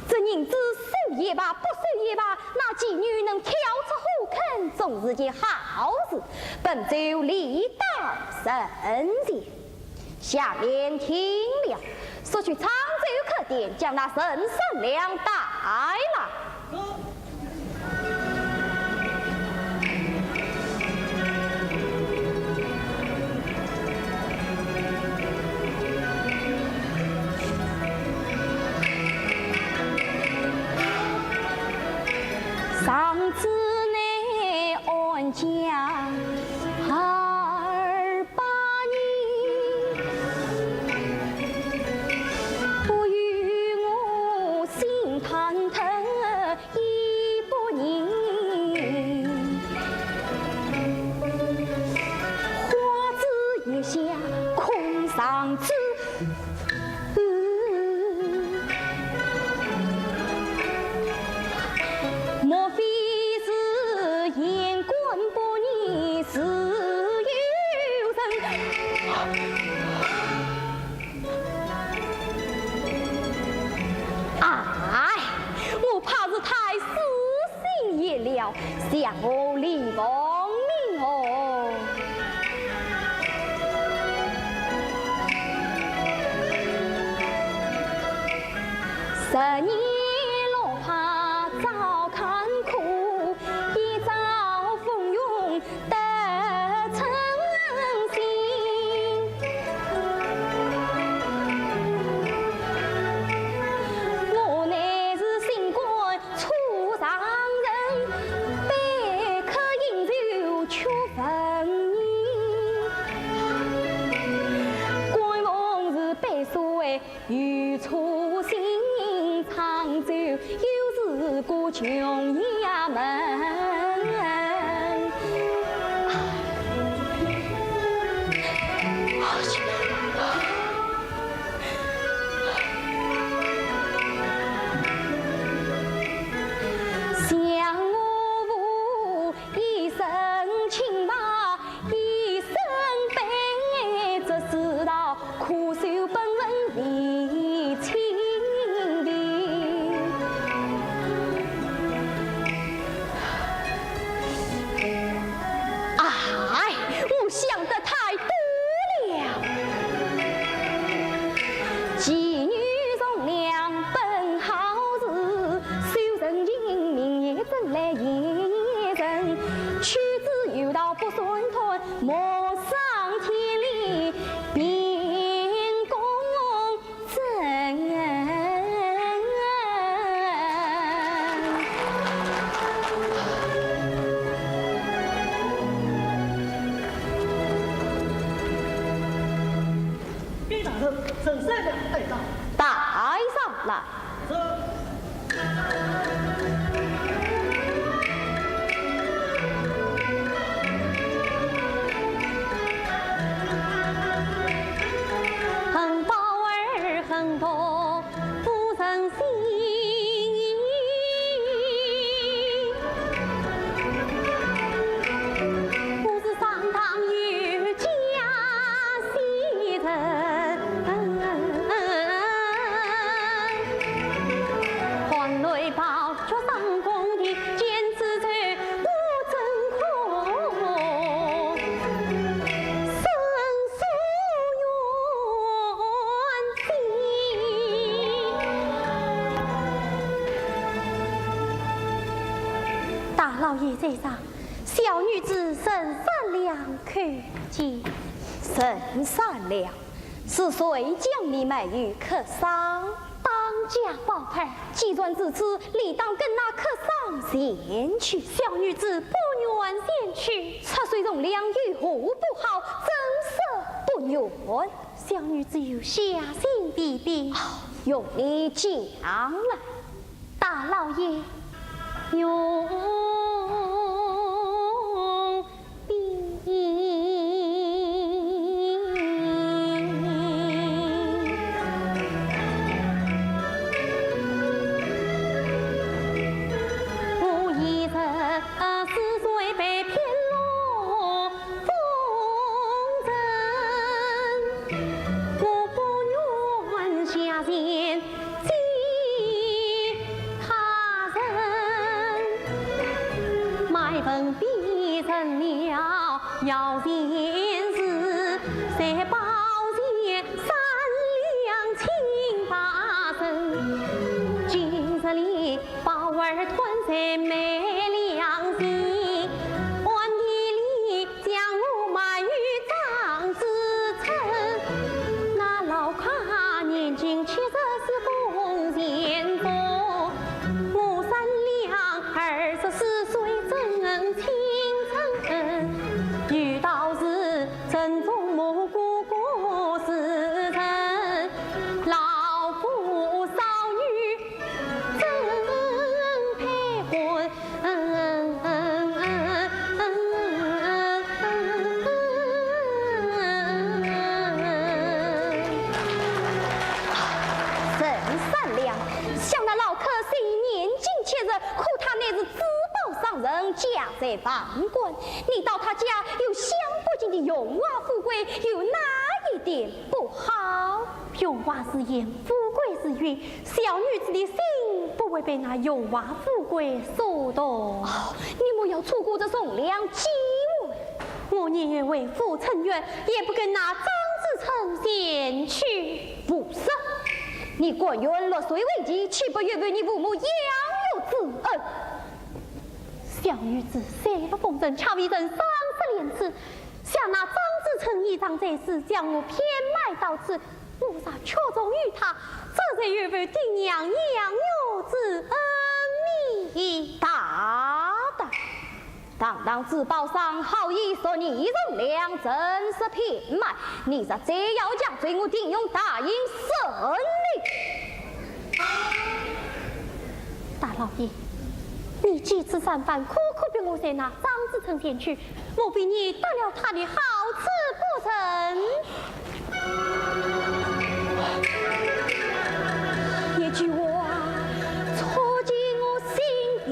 这银子收也罢，不收也罢，那妓女能跳出火坑，总是件好事。本州理当成全。 下面听令，速去沧州客店，将那陈善良带来。上至内安家 二百年，不与我心忐忑一百年。花枝叶下空上枝， 莫非是言官不疑自有人？哎，我怕是太死心眼了，想我李凤鸣哦。 十年落魄早坎坷，一朝风云得人心。我乃是新官出丈人，悲客饮酒却问你，官封是百岁 有错心常走，有时过穷衙门。想我父一生清白，一生悲，这世道 苦守本分为清贫。哎，我想得太多了。妓女从良本好事，守人情，明也真，来也真，取之有道不算断，莫伤天理。 秉公正。禀大人，陈善良带到。带上来。是。 横抱儿横抱夫人心，不是上当有假戏人。 换来宝剑上宫的，见此仇不争可伸诉冤情。大老爷在上，小女子陈善良叩见。陈善良， 是谁将你卖与客商？当家包块。既然如此，理当跟那客商前去。小女子不愿前去。出水从良，有何不好？怎说不愿？小女子有下情提点。哦，容你讲来。大老爷，容禀。 陈善良，想那老客虽年近七十，可他乃是珠宝商人，家财万贯。你到他家有享不尽的荣华富贵，有哪一点不好？荣华是烟，富贵是云，小女子的心不会被那荣华富贵所动。哦，你莫要错过这从良机会。我宁愿为父伸冤，也不跟那张子成前去。不是，你甘愿落水为棋，岂不有负你父母养育之恩？小女子虽不奉承，却未曾伤失廉耻。想那张子成倚仗在世，将我骗卖到此， 我若屈从于他，这才有负爹娘养育之恩呢。大胆！堂堂珠宝商好意索你从良，真是骗卖！你若再要犟嘴，我定用大刑审你。大老爷，你几次三番苦苦逼我在那张子成前去，我比你得了他的好处不成？ 一句话戳进我心底，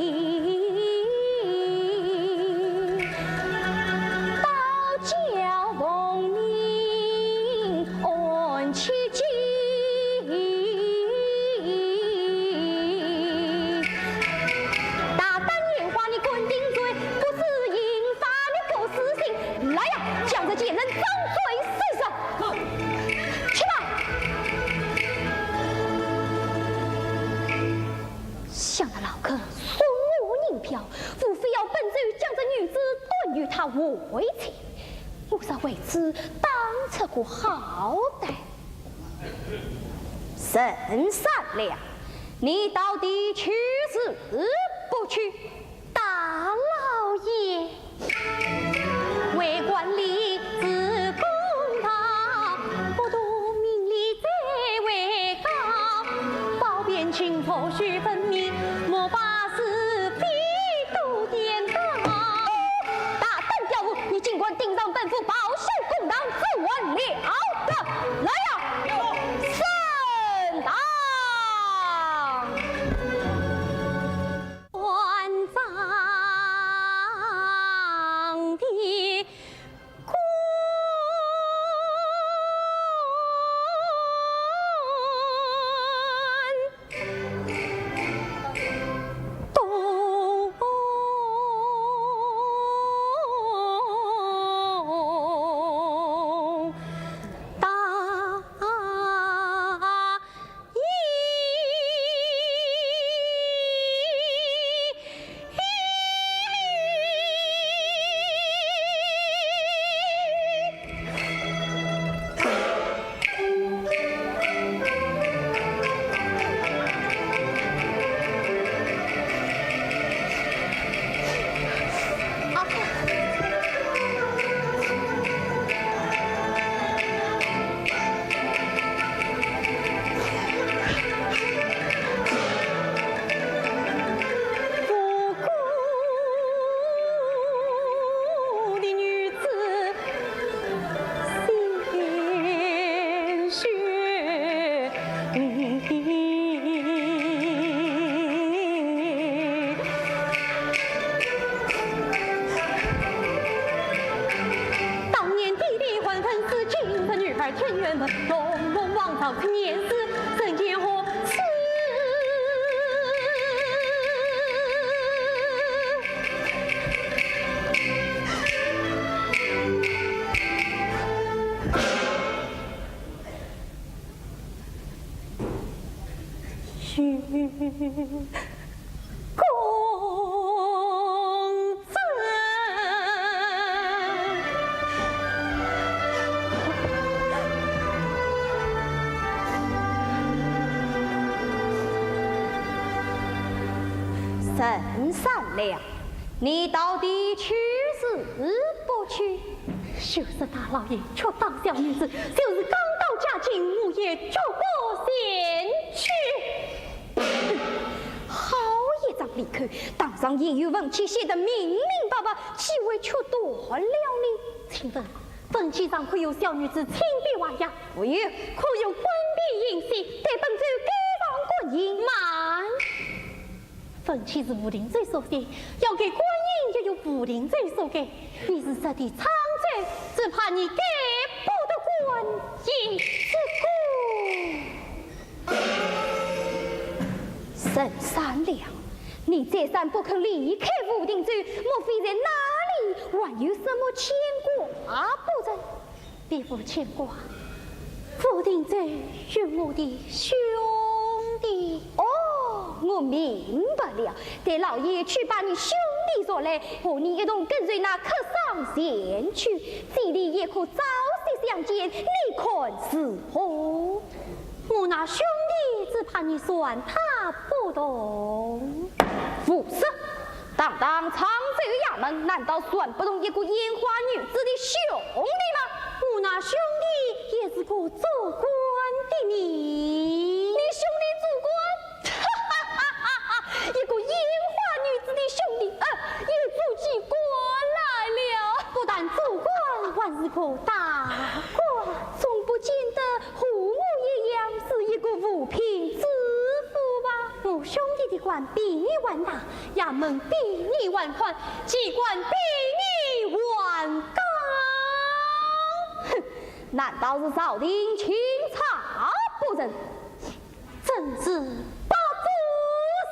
倒叫同命暗戚戚。 大胆言话，你敢顶嘴，不是刑罚你不死刑。来呀，将这贱人掌嘴四十。去吧。想那老客送我银票，无非要本奏将这女子断与他为妻。我若为此当出个好歹。 陈善良，你到底去是不去？大老爷，为官立志公道，不图名利最为高，包庇清错须分明，莫把是非都颠倒。大胆刁妇，你竟敢顶撞本府，报效公堂，做官了得！来呀，升堂！官长的官今日女儿天元门，龙龙王朝之年世，人间何处？许公 子。陈善良，你到底去是不去？就是大老爷却当小女子就是刚到嘉靖，我也绝不前去。 好一张利口，堂上已有文契写得明明白白，岂会却断了呢？请问，文契上可有小女子亲笔画押？无有。可有官兵印信？待本奏盖上官印。慢！文契是武定侯所写，要给官印也由武定侯所盖。你是这地沧州，只怕你盖不得官印。这个 陈善良，你再三不肯离开武定州，莫非在那里还有什么牵挂不成？别无牵挂，武定州有我的兄弟。哦，我明白了，待老爷去把你兄弟捉来，和你一同跟随那客商前去，这里也可早些相见，你看如何？ 我那兄弟只怕你算他不动。胡说！堂堂沧州衙门，难道算不动一个烟花女子的兄弟吗？我那兄弟也是个做官的呢。你兄弟做官？哈哈哈哈哈！一个烟花女子的兄弟，呃，也做起官来了。不但做官，还是个大官。总不见得 和我一样是一个无品之夫吧？我兄弟的官比你还大，衙门比你还宽，机关比你还高。哼，难道是朝廷钦差不成？真是不知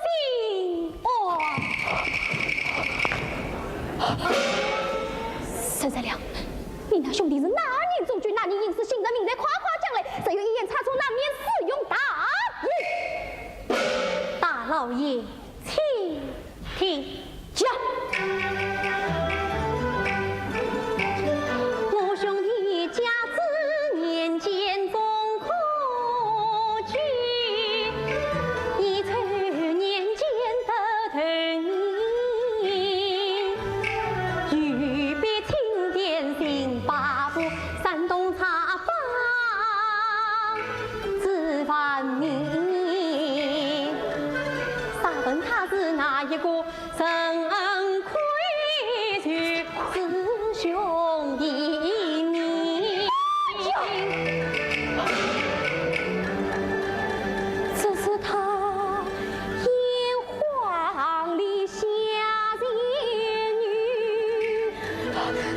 心哦！陈善良， 你那兄弟是哪年中举，哪年应试，姓甚名谁，快快讲来，只有一言差错，难免适用大刑。大老爷，请听。讲。我兄弟甲子年间中科举，乙丑年间得头名。 御笔青点行八部，山东插榜知万民。啥问他是哪一个，承恩亏欠是兄弟名。 只是他眼眶里下贱女，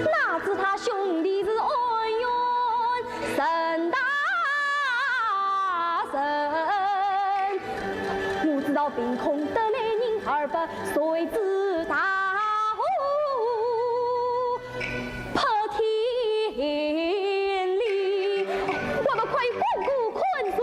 哪知他兄弟是恩怨深大深。我知道凭空得来人，而不谁知道 破天理，我们快滚滚滚走。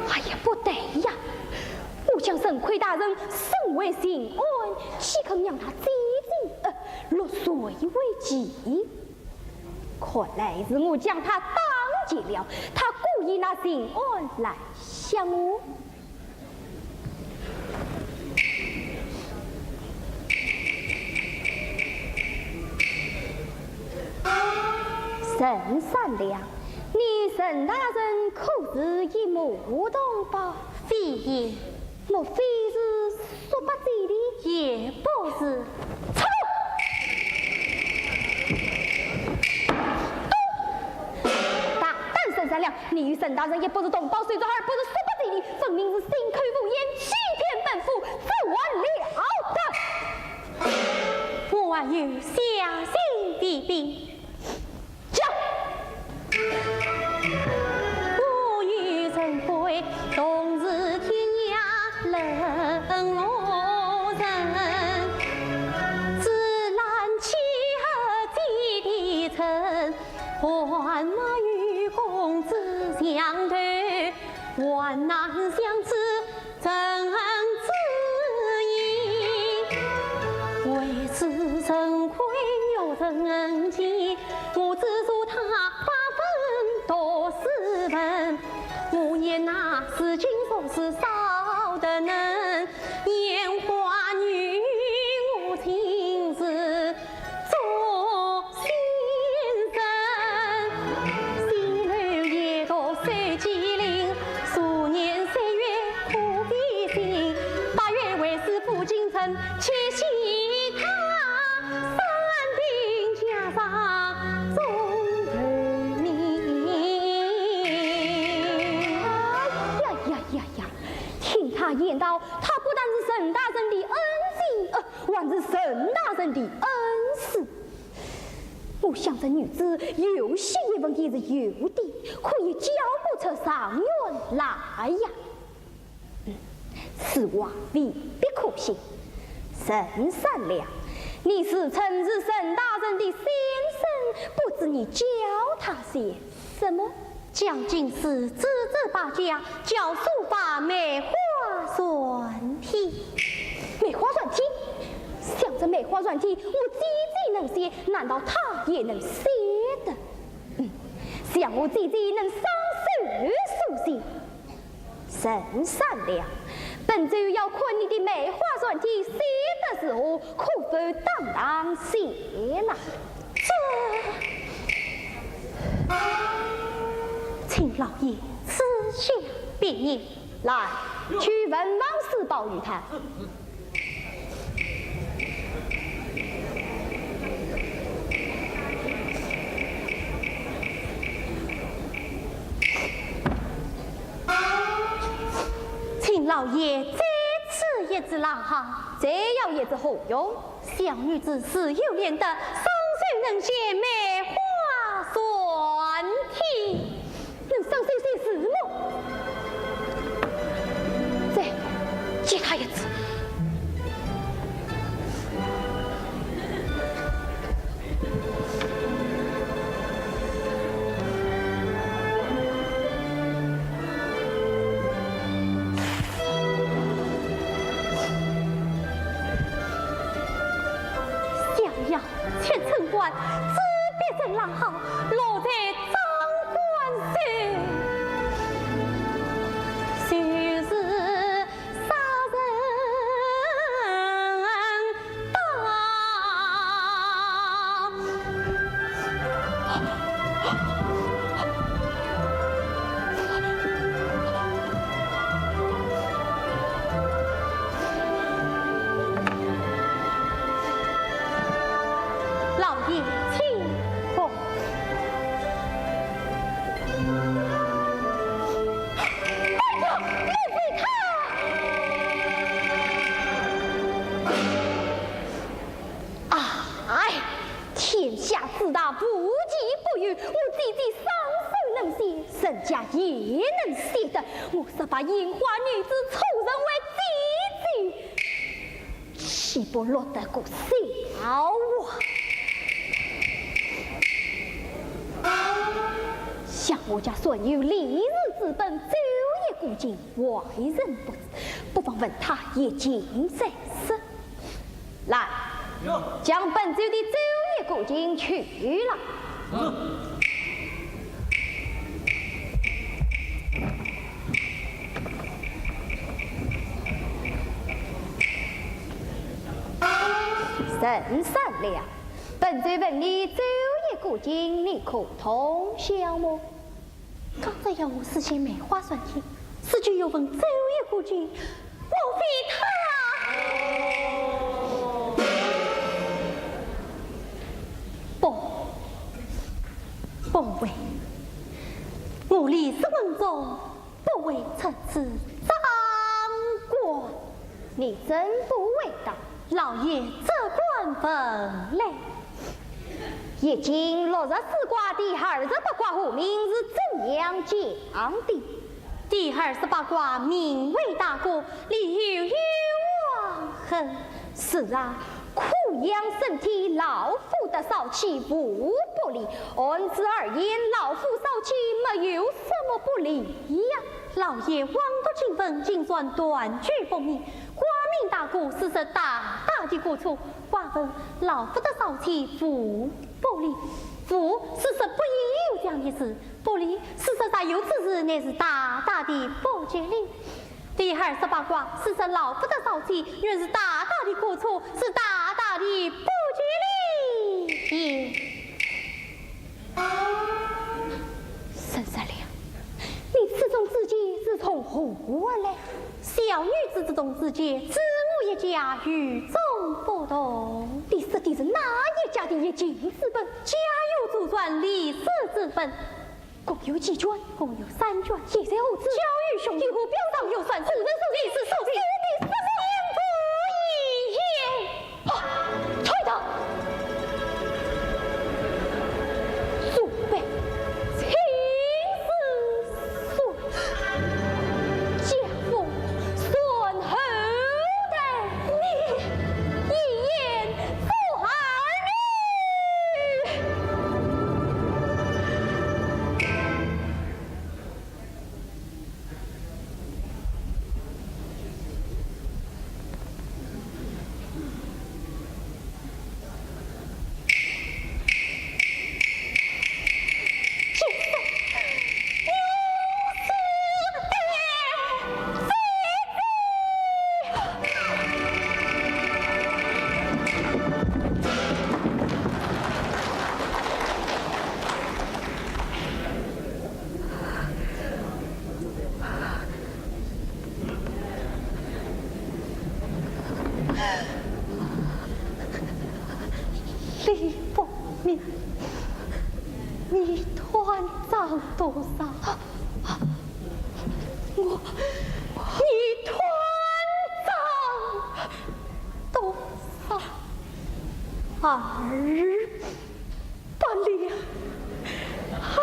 哎呀，不对呀！ 我想陈魁大人身为巡按，岂肯让他进京，呃，落水为棋？看来是我将他当劫了，他故意拿巡按来吓我。陈善良， 你陈大人可是一脉同胞？非也。莫非是叔伯之类？也不是。错！你与沈大人也不是同胞手足，而不是叔伯之礼，分明是信口胡言，欺骗本府，作乱了得。我还有下心的兵。讲。我与陈贵同是天涯冷落人，自然契合几的城。 还没与公子相投，还难相知真恩之意。为此陈贵有人恩情，我只助他八分读四分。我念那如今读书少得很，烟花女我尽是 做仙人。西楼夜读受麒麟，数年岁月苦比心。八月为师赴京城，七夕他，山顶家上终头眠。哎呀呀呀呀！听他言道，他不但是沈大人的恩情，呃，还是沈大人的恩师。 我想这女子有些学问也是有的，可以教不出状元来呀。嗯，此话未必可信。沈善良，你自称是沈大人的先生，不知你教他些什么？ 讲经书，支支把架，教书法、梅花篆帖。梅花篆帖？想这梅花篆帖，我姐姐能写，难道他也能写得？嗯，想我姐姐能双手书写。沈善良，本州要看你的梅花篆帖写得如何，可否当堂写来？ 这，请老爷赐下笔砚。来，去文房四宝与他。请老爷再赐一支狼毫。再要一支何用？ 小女子自幼练得双手能写梅花篆帖。能双手写字么？再给他一支。 襄阳乾坤观，执笔成狼毫，落在张官手。就是杀人刀。 老爷，请。哦。哎呀，你给他！ 啊，哎，天下之大，无奇不有，我姐姐双手能写，人家也能写得，我若把烟花女子错认为姐姐，岂不落得个笑话？想我家孙女立世之本，晝夜古琴，外人不知，不妨问她一琴再说。 来，将本州的昼夜古琴取来。沈善良，本州问你昼夜古琴，你可通晓么？ 刚才要我书写梅花篆帖，如今又问昼夜古琴，莫非他……不，不会，我历史文中不会出此章官。你真不会道？老爷，这官文来。易经六十四卦第二十八卦何名是怎样讲的？第二十八卦名为大过，里有冤枉。是啊， 苦养身体，老夫得少气无不利。按此而言，老夫少气没有什么不利呀。老爷，枉读经文，竟然断句不明。卦名大过，是说大大的过错。卦文，老夫得少气无不利。无，是说不应有这样的事。不利，是说若有此事，乃是大大的不吉利。 第二十八卦，是说老夫得少气，原是大大的过错，是大大的不吉利也。沈善良，你此种志气是从何而来？小女子这种志气，自我一家与众不同。你说的是哪一家的易经之本？家有祖传，历史之本。 共有几卷？共有三卷。现在何之？交与兄弟。有何表彰？有算数，人数，历史数，兄弟什么？先不一言。啊，退堂。祖辈亲师所，家父孙后代。你一言诛二女。 李伯明，你断账多少？我，你断账多少？二百两，二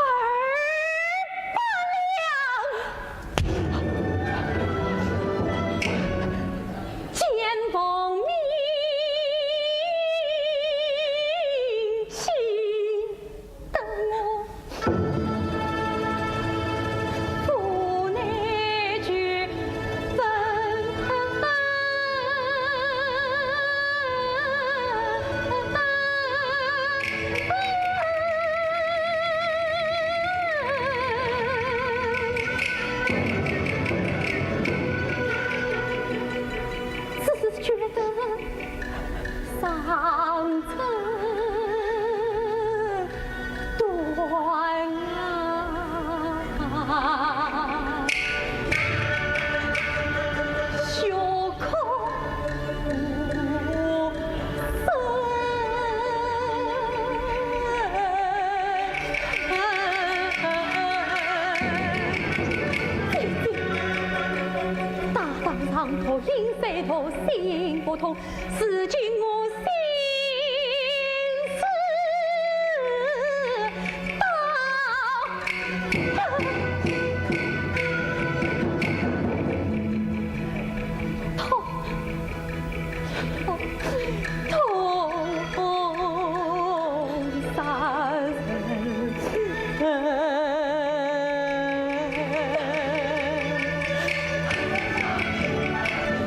百两。见凤鸣，请得我。 此事绝得上奏断啊，休可无声。姐姐，大堂上头，临水头，心不痛。 如今我心似刀。痛，痛，痛杀人。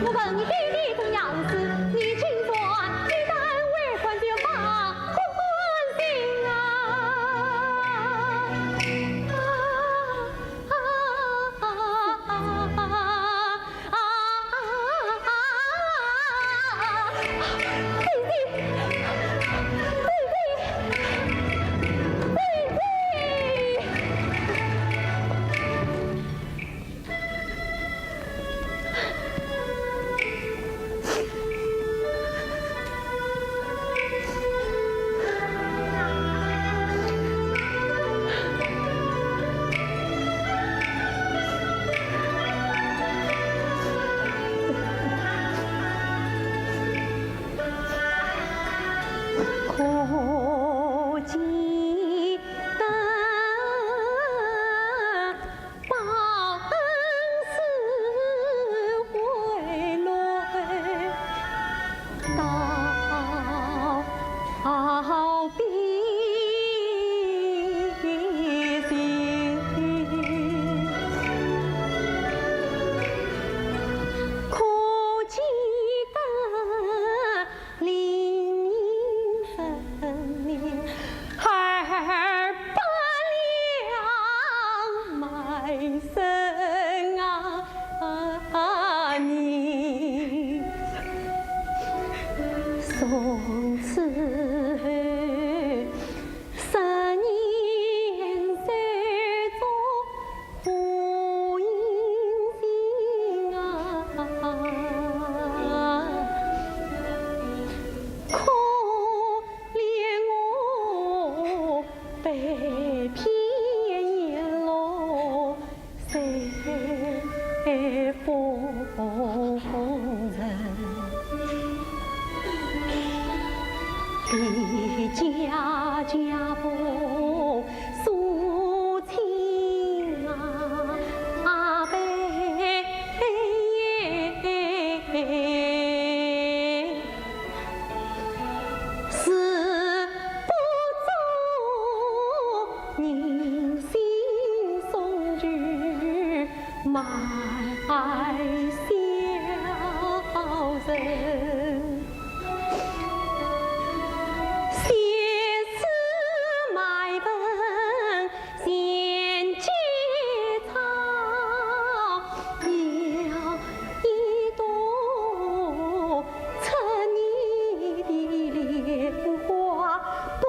我问你爹爹怎样事，你竟说偏一路随风尘。离家家父 送亲啊悲，是不足人心送去卖笑人。 先是卖本钱节钞，要一朵出泥的莲花不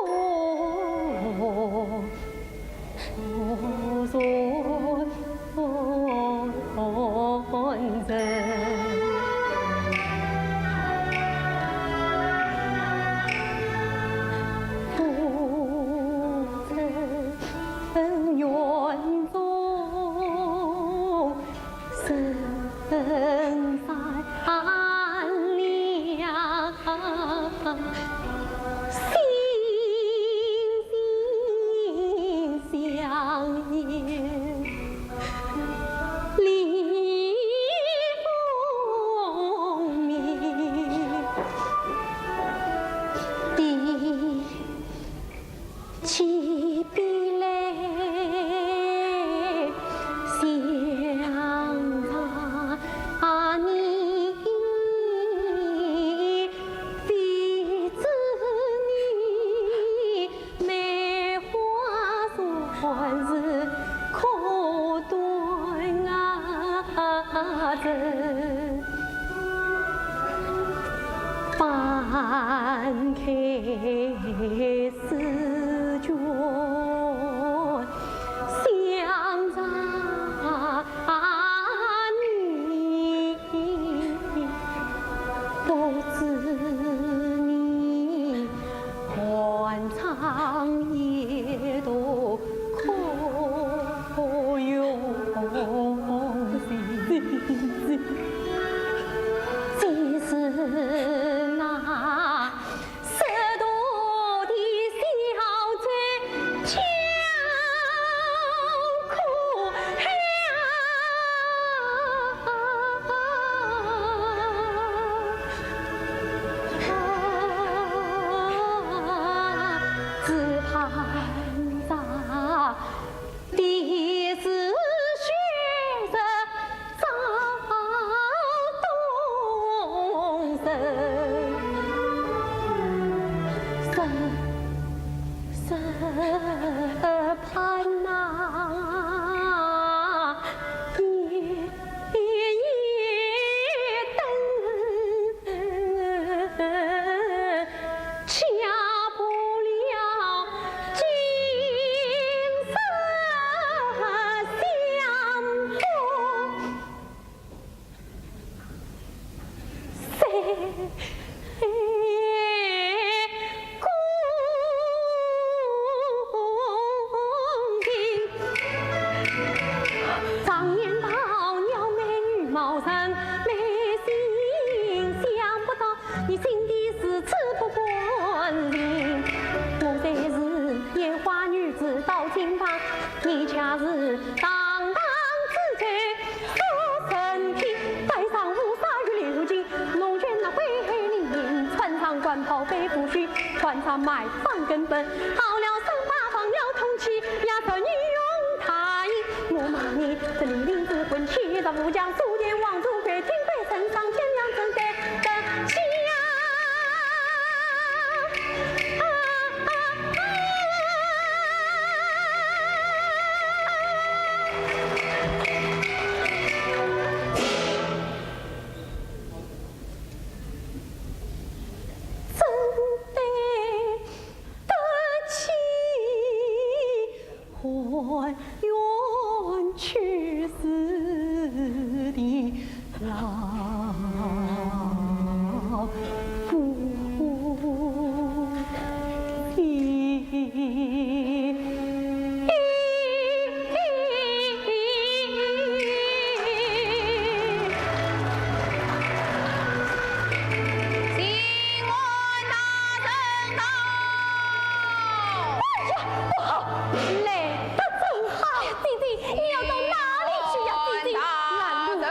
来得正好。哎呀，姐姐，你要到哪里去呀？姐姐，拦路好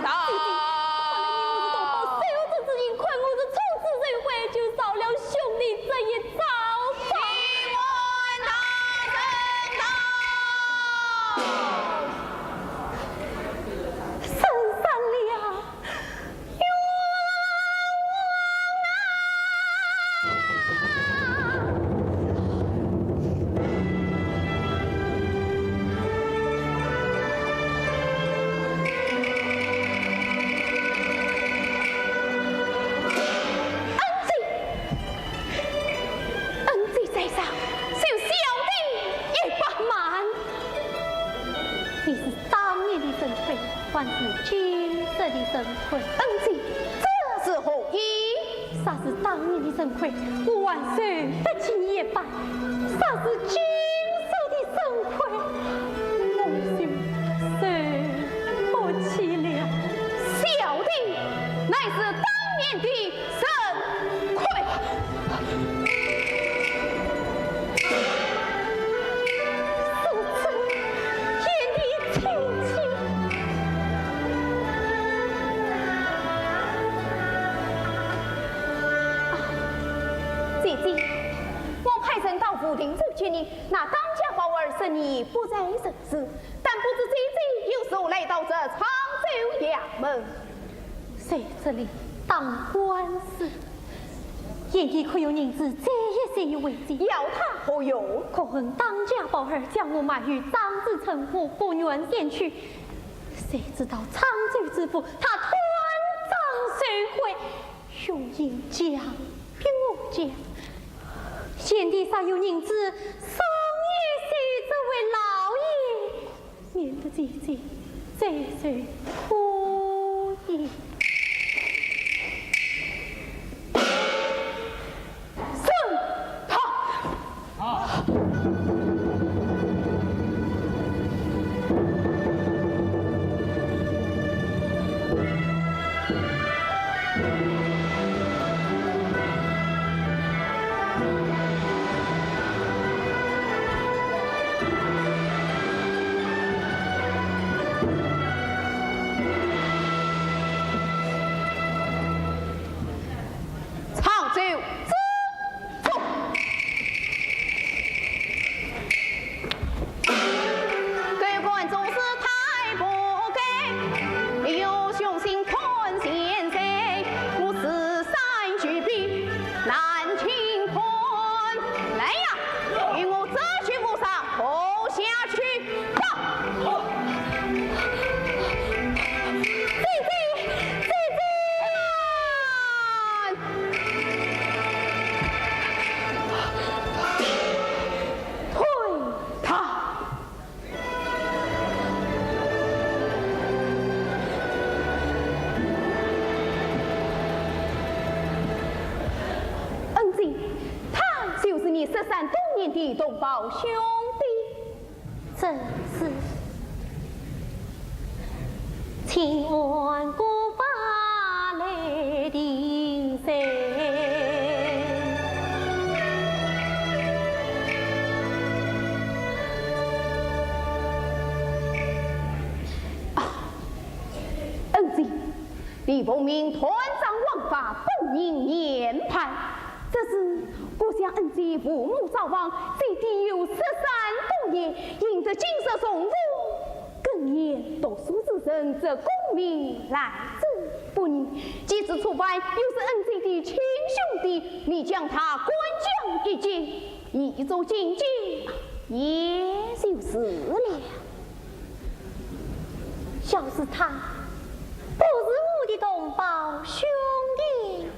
杀。姐姐，看来你不是同胞，谁有这只眼看我是出此社会，就少了兄弟这一遭。请问大人到。圣上了。 恩姐在上，受小弟一百万。你是当年的身份，还是今日的身份？恩姐，这是何意？若是当年的身份，我还受得起一拜；若是今日的身份，我就受不起了。小弟乃是当年的 身份。是这样的亲戚。啊，姐姐，我派人到福亭州接你，那当家宝二说你不在人世，但不知姐姐又是何来到这常州衙门。 在这里打官司。眼前可有银子借一借为借。要他何用？可恨当家宝二将我卖与张子成，我不愿前去。谁知道常州知府他断章取义，用银强逼我讲。眼前尚有银子送一些这位老爷， 免得姐姐再受苦也。来呀，与我这群武士和下去吧。姐姐，姐姐啊！ 恩姐，他就是你失散多年的同胞兄弟。 正是，请安姑爸来定罪。啊，恩姐， 李凤鸣断章枉法，本应严判。只是我想恩姐父母双亡，姐弟又失散多年，幸得今日重逢，更言读书之人则功名来之不易。既是初犯，又是恩姐的亲兄弟，你将他关将一军，以作警戒，也就是了。 要是他不是我的同胞兄弟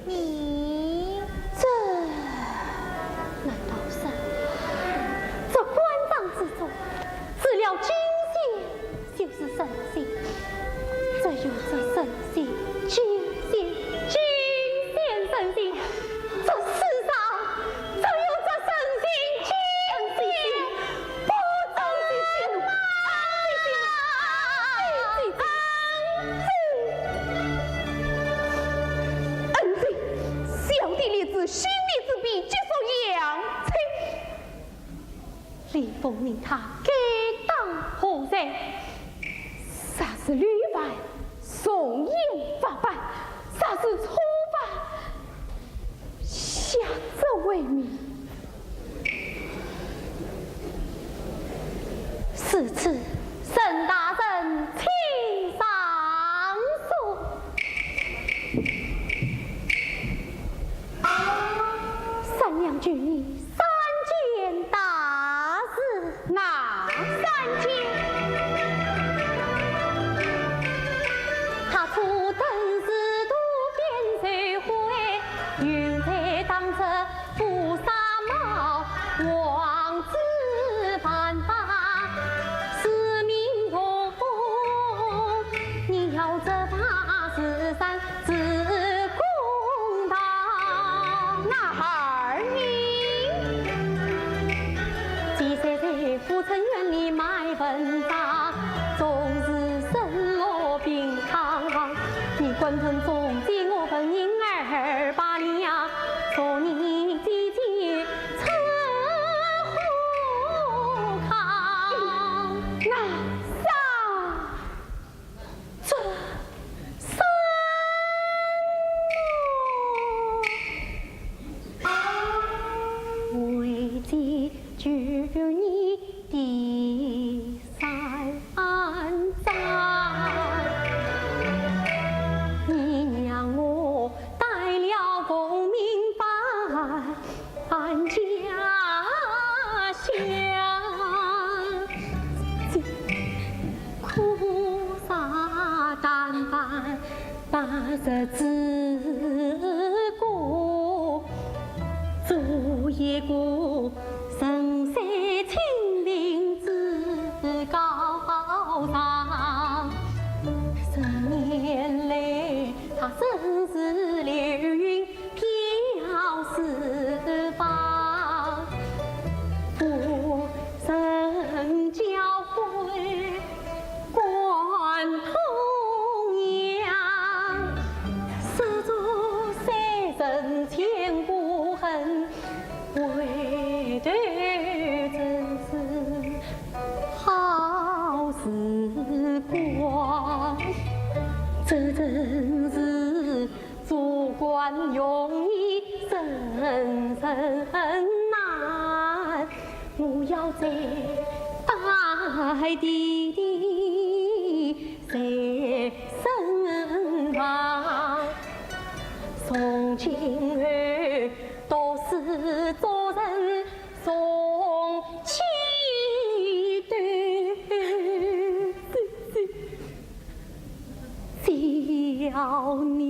呢？这，难道是这官场之中，除了金仙就是神仙？只有这神仙，金仙，金仙神仙，这世上只有这神仙，金仙。 不准！姐姐，姐姐，姐姐，姐姐。李丰明他该当何罪？若是累犯，从严法办；若是初犯，下责为民。如此，沈大人请上诉。三娘救你三件大事。哪三件？他初登仕途便受贿，又在当时 乌纱帽，王子犯法，使民痛。你要责罚慈善，主公道。哪二名？既然在府城院里卖文章，总是身落病堂。你官城中见我本人二百两， 送你姐姐出火坑。那啥？这什么？为姐救你的 三章，你让我带了功名返家乡，苦茶淡饭把日子过，做一个 人在清贫之高上，十年来他真是流云飘四方。夫人教诲贯通阳，十足三生千古恨。 回头真是好时光，这真是做官容易人生难。我要再拜弟弟在身旁，从今后 读书做人从起点，只要你